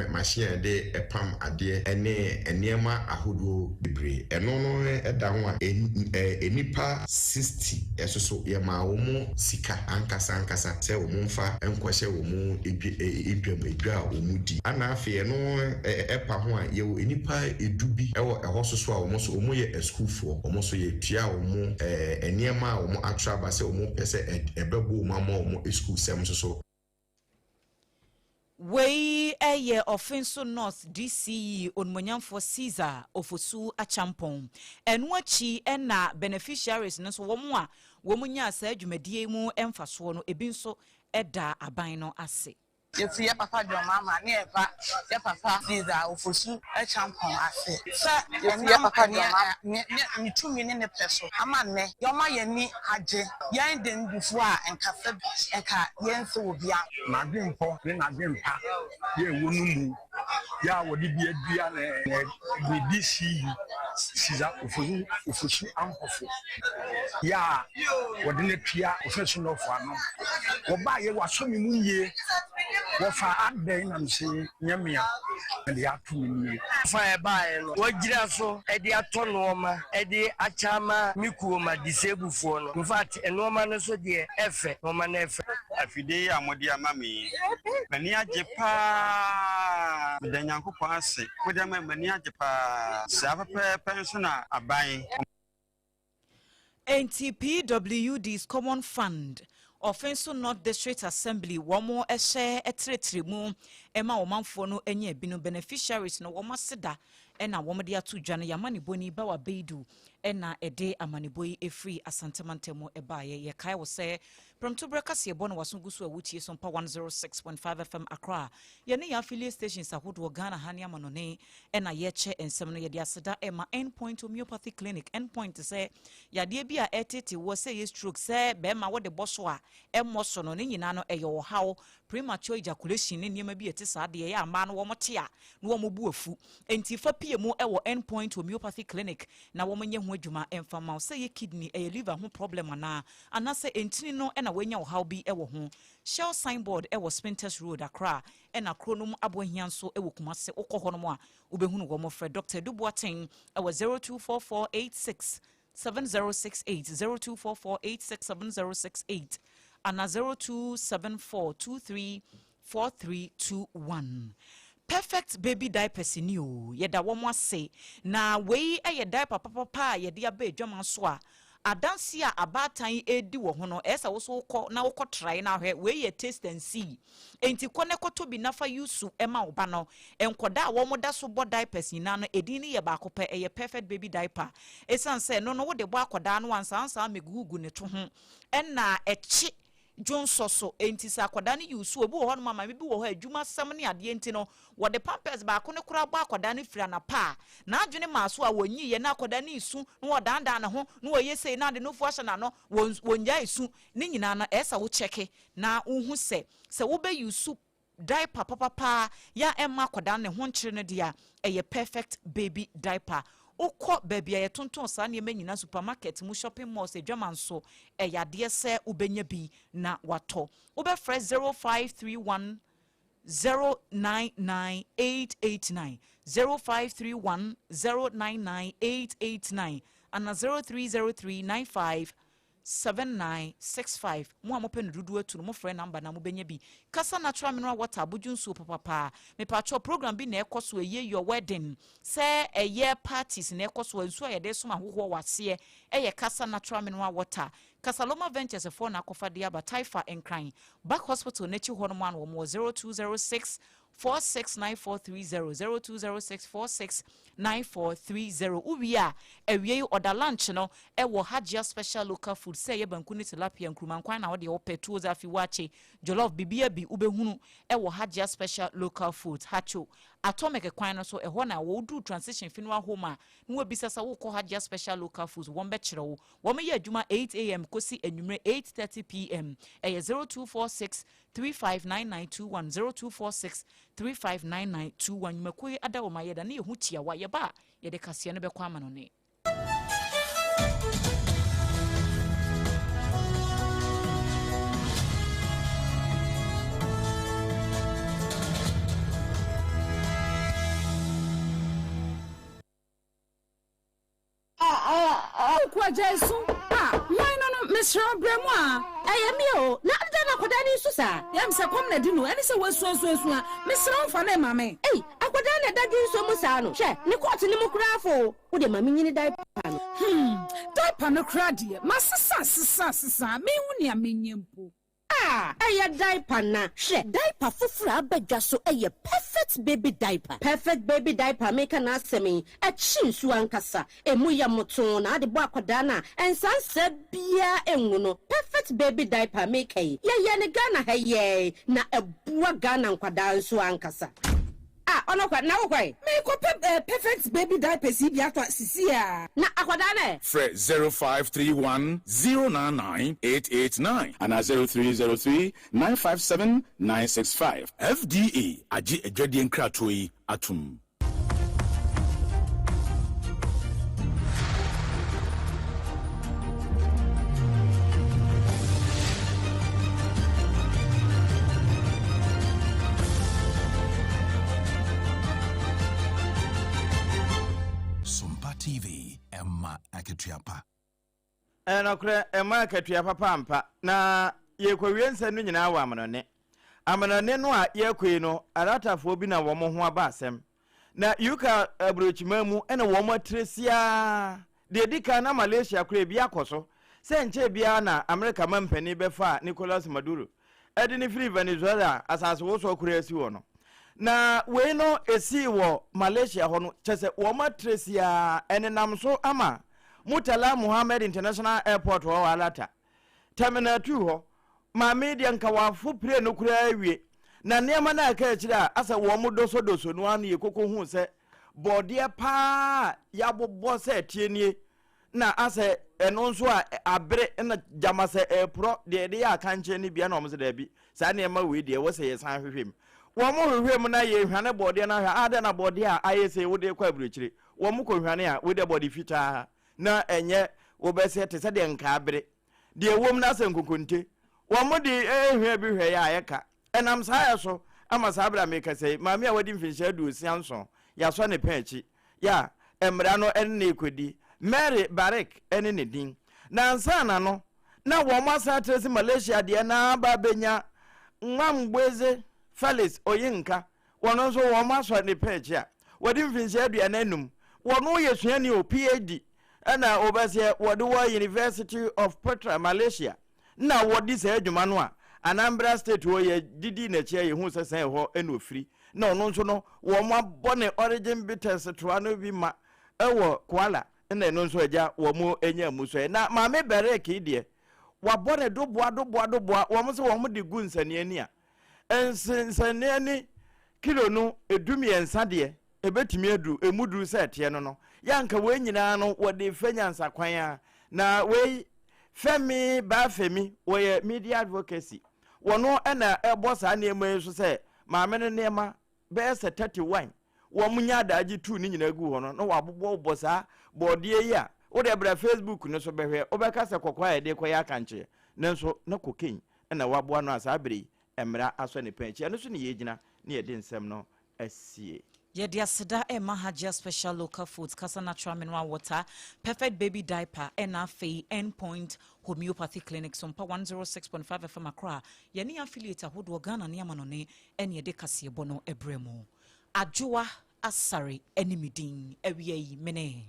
machine a yɛde pam adeɛ ne nneɛma ahodoɔ bebree. Ɛno no da ho a, nnipa 60 nso so yɛmaa wɔn sika ankasa ankasa sɛ wɔmfa nkɔhyɛ wɔn dwam, dwa a wɔdi. Ɛna afei ɛno pa ho a, yɛwɔ nnipa du bi wɔ ɛhɔ nso so a wɔn nso wɔyɛ asukuufoɔ. Wɔn nso yɛtua wɔn nneɛma a wɔatwerɛ aba sɛ wɔpɛ sɛ ɛbɛbɔ wɔn ama wɔn sukuusɛm nso so. Wei yɛ Offinso North DCE Onimuonyamfoɔ Caesar Ofosu Acheampong. Ɛno akyi na beneficiaries no nso, wɔn a wɔnyaa saa dwumadie yi mu mfasoɔ no, ebi nso da aban no ase. Yɛte yɛ papa John Mahama ne yɛ ba yɛ papa Caesar Ofosu Acheampong ase sɛ ɛnam ne tumi ne ne pɛ so ama nnɛ yɛma yɛn ani agye, yɛn Dendifoɔ a nka sɛ nka yɛnsɛ obiara. N'adwempɔ ne n'adwempa yɛ ɛwɔ no mu yɛ a wɔde bi adua ne ne DC Caesar Ofosu Ofosu Ampofo yɛ a wɔde no atua Ofosu North ano. Wɔbaeɛ wɔasɔ me mu yie, wɔfa adɛn na mese nyɛ me a mede ato me nie. Fa a ɛbaeɛ no, wɔagyina so de atɔ nnoɔma de akyɛ ama me kuo ma disablefoɔ no. Infact nnoɔma no nso deɛ ɛfɛ, nnoɔma no ɛfɛ. Afidie yi a mode ama me yi, m'ani agye paa. Meda Nyankopɔn ase mode ama me, m'ani agye paa. Saa pɛpɛɛpɛ nso na aban. Enti PWD's Common Fund, Offinso North District Assembly wɔn hyɛ trɛtrɛ mu ma ɔmanfoɔ no nya bi no, beneficiaries no wɔn aseda na wɔn de ato dwa no. Yɛn amanebɔni Bawa Beidu na ɛde amanebɔ yi firi Asante mantam mu baeɛ. Yɛkae wo sɛ Prɛmtoberɛ kaseɛbɔ na w'aso gu so a wotie so mpa 106.5 FM Accra. Yɛne yɛn affiliate stations ahodoɔ Ghana ha ne amanɔne na yɛkyɛ nsɛm no. Yɛde aseda rema End Point Homeopathy Clinic. End Point sɛ yadeɛ bi a ɛretete woɔ, sɛ ɛyɛ stroke, sɛ bɛrima wode bɔ so a ɛmmɔ so no, ne nyinaa no ɛyɛ ɔhaw. Premature ejaculation ne nneɛma bi a ɛte saa deɛ ɛyɛ a mmaa no wɔn te a na wɔn bo afu. Enti fa pie mu wɔ End Point Homeopathy Clinic na wɔn nyɛ ho adwuma mfa mma wo. Sɛ ɛyɛ kidney, ɛyɛ liver ho problem anaa, anaasɛ ntini no na woanya ɔhaw bi wɔ ho. Shell signboard wɔ Spintex Road, Accra, ɛna Kronom Aboahia nso wɔ Kumasi. Wokɔ hɔnom a, wobɛhunu wɔn. Frɛ Dɔkta Adu Boateng wɔ 024486 7068, 0244867068 anaa 027423 4321. Perfect baby diapers ni o, yɛda wɔn ase. Na wei yɛ diaper papapa a yɛde aba adwaman so a adanse a abaatan yi redi wɔ ho no, ɛyɛ sɛ wo nso wokɔ na wokɔ try na ahwɛ. Wei yɛ taste and see. Enti kɔ na kɔtɔ bi na fa use ma wo ba no. Nkwadaa a wɔda so bɔ diapers nyinaa no, edin no yɛ baako pɛ, ɛyɛ Perfect baby diaper. Esiane sɛ ɛno no wode bɔ akwadaa no a, nsaansaa mmegugugu ne to ho, ɛna ɛkye dwonsɔ so. Enti sɛ akwadaa no yiw so a, obi wɔ hɔnom a maame bi wɔ hɔ a adwumasɛm ne adeɛ nti no, wɔde pampers baako no koraa bɔ akwadaa no firi anapa a, n'adwene maa so a wɔnyiiɛ na akwadaa no resu na wɔdandan ne ho na wɔyɛ sei na ade nufoɔ ahyɛ n'ano, wɔn wɔnnyae su. Ne nyinaa no, ɛyɛ sɛ wo kyɛke na wohu sɛ, sɛ wobɛ use Diaper papapa yɛ a ɛmma akwadaa no ne ho nkyere no deɛ a, ɛyɛ perfect baby diaper. Wokɔ baabi a yɛtontɔn saa nneɛma nyinaa, supermarket mu, shopping malls, adwaman so, ɛyɛ adeɛ sɛ wobɛnya bi na watɔ. Wobɛfrɛ 0531 099 889, 0531 099 889 anaa 0303 95 7965 Mo a mopɛ no dodoɔ atu no mofrɛ number no a mobɛnya bi. Kasa natural mineral water abodwo nsuo papapaa. Mepakyɛw program bi na ɛkɔ so ɛyɛ your wedding sɛ ɛyɛ parties na ɛkɔ so a nsuo a yɛde som ahohoɔ wɔ aseɛ ɛyɛ kasa natural mineral water. Kasaloma ventures foɔ na akɔfa de aba Taifa Nkran Back hospital no akyi hɔ nom a na wɔn wɔ 0206 469430 0206 469430 Wowie a, awiei ɔda lunch no wɔ Hajia Special Local Food sɛ ɛyɛ banku ne tilapia, nkruma nkwan na wodeɛ wopɛ, tuo zafi, waakye, jollof, bibia bi wobɛhunu wɔ Hajia Special Local Foods, Hacho, Atomic kwan no so, ɛhɔ na ɛwɔ. Woduru Transition Funeral Home a, na woabisa sɛ worekɔ Hajia Special Local Foods, wɔbɛkyerɛ wo. Wɔyɛ adwuma 8am kɔsi anwummere 8:30 pm. Ɛyɛ 0246 359921 0246 359921 Nnwumakuo yi ada wɔn ayɛda ne yɛ ho tiawa yɛba a yɛde kaseɛ no bɛkɔ ama no ne. Wo agyae su a, hwan no no, mesrɛ wo brɛ mu a. Ɛyɛ me o, na adɛn na akwadaa no resu saa? Yam sɛ kɔm na adi no, ɛne sɛ wasu asu asu a, mesrɛ wo fa no ma me. Ei, akwadaa na ɛda dwensɔ mu saa no, hwɛ, ne kɔɔto no mu koraa afɔ o, wo deɛ ma menyini diaper no. Hmm, diaper no koraa deɛ, masesa sesa sesa a, menhu nea menyɛ mpo. A ɛyɛ diaper na hwɛ diaper foforo a aba dwa so ɛyɛ perfect baby diaper. Perfect baby diaper a meka n'asɛm yi ɛkye nsuo ankasa, ɛmu yɛ motoo na ade bɔ akwadaa no a ɛnsansaa biara ɛngu no. Perfect baby diaper a meka yi yɛyɛ no Ghana ha yi ara na ɛboa Ghana nkwadaa nso ankasa. Ah ɔno kwa na wo kɔ ɛ? Meekɔ pɛ eh perfect baby diapers yi bi atɔ a sisi a. Na akwadaa no ɛ? Frɛ 0531 099 889 anaa 0303 957 965. FDA agye adwadie nkratoɔ yi atom. Sompa TV, ɛma akatua pa. Ɛyɛ nokorɛ, ɛmma akatua papa ampa. Na yɛrekɔwie nsɛm no nyinaa wɔ amanɔne. Amanɔne no a yɛrekɔ yi no, Aratafoɔ bi na wɔn ho aba asɛm. Na UK aburokyiman mu na wɔn atire siaa. Deɛ ɛdi kan na Malaysia koraa ebi akɔ so. Sɛ nkyɛe biara na Amerika mampanin bɛfaa Nicolas Maduro de no firii Venezuela asase wosoɔ koraa si hɔ no. Na wei no ɛsii wɔ Malaysia hɔ no, kyɛ sɛ wɔn atrɛsi ara ɛnenam so ama Murtala Muhammed International Airport hɔ wɔ Alata Terminal 2 hɔ. Maame yi deɛ nka wafo pire no koraa awie. Na nneɛma no a ɛka akyire a asɛ wɔn dosodoso no ano yɛ koko huu sɛ bɔɔdeɛ paa a yɛabobɔ sɛ ɛteɛ nie na asɛ ɛno nso a abere na gyama sɛ ɛreporɔ deɛ yɛde yɛ akankyɛn no bia na wɔn sɛ daabi saa nneɛma wei deɛ ɛwɔ sɛ yɛsan hwehwɛ mu. Wɔn hwehwɛ mu na yɛhwane bɔɔdeɛ no ahwɛ a adɛn na bɔɔdeɛ a ayɛ sei wode kɔ aburokyire. Wɔn kɔhwane a wei deɛ bɔɔde fitaa na ɛnyɛ wobɛsɛ te sɛ deɛ nka abere. Deɛ ɛwom no asɛ nkokonte. Wɔn de ɛhwɛ bi hwɛeɛ a ɛka. Ɛnam saa yɛ so ama saa berɛ a merekasa yi, maame a wadi mfinhyia 67, yɛasɔ ne pɛn akyi. Yɛ a mmara no ne no rekɔdi. Mary Barik ne ne din. Na ansa na no, na wɔasan atra si Malaysia deɛ no ara aba abɛnya Nwamgbeze Felix Oyinka. Wɔn nso wɔasɔ ne pɛn akyi a wadi mfinhyia 45. Wɔno yɛ suani o, PhD, ɛna wɔbɛseɛ wɔde wɔ University of Petra, Malaysia. Nna wɔdi saa dwuma no a, Anambra State hɔ yɛ didii n'akyi a yɛhuu sɛ sɛn hɔ na ɔfiri. Na ɔno nso no wɔabɔ ne Origin Bitters toa no bi ma wɔ Kuala na ɛno nso agya wɔn nya mu sɔɛ. Na Maame Berek yi deɛ wɔabɔ ne doboa doboa doboa, wɔn sɛ wɔn de gu nsaniani a, nsaniani kilo no 13 deɛ ɛbɛtumi aduru, ɛmu duru sɛ ɛteɛ no no, yɛ anka wei nyinaa no wɔde fɛ nyansakwan a, na wei Femi Bafemi, wɔyɛ media advocacy, wɔno na ɛbɔ saa nneɛma yi so sɛ maame no nneɛma bɛyɛ sɛ 31 wɔn nya adaagye tuu ne nyinaa gu hɔ no na wɔabobɔbobɔ saa bɔɔdeɛ yi a wode bra Facebook no so bɛhwɛ wobɛka sɛ kɔkɔɔ a yɛde kɔyɛ akankyeɛ nanso na cocaine na waboa no a saa bere yi mmara asɔ ne pɛn akyi ɛno so ne yɛgyina ne yɛde nsɛm no asie. Yɛde aseda rema Hajia Special Local Foods, Kasa Natural Mineral Water, Perfect Baby Diaper, ɛna afei End Point Homeopathy Clinic, Sompa 106.5 FM Accra, yɛne affiliate ahodoɔ Ghana ne amanɔne ɛne yɛde kaseɛbɔ no brɛ mo. Adwoa Asare ɛne me din, awia yi mene.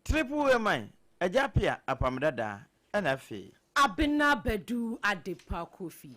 Triple A man, Agya Appiah Apam Dadaa, ɛna afei. Abena Badu Adepa Kofi.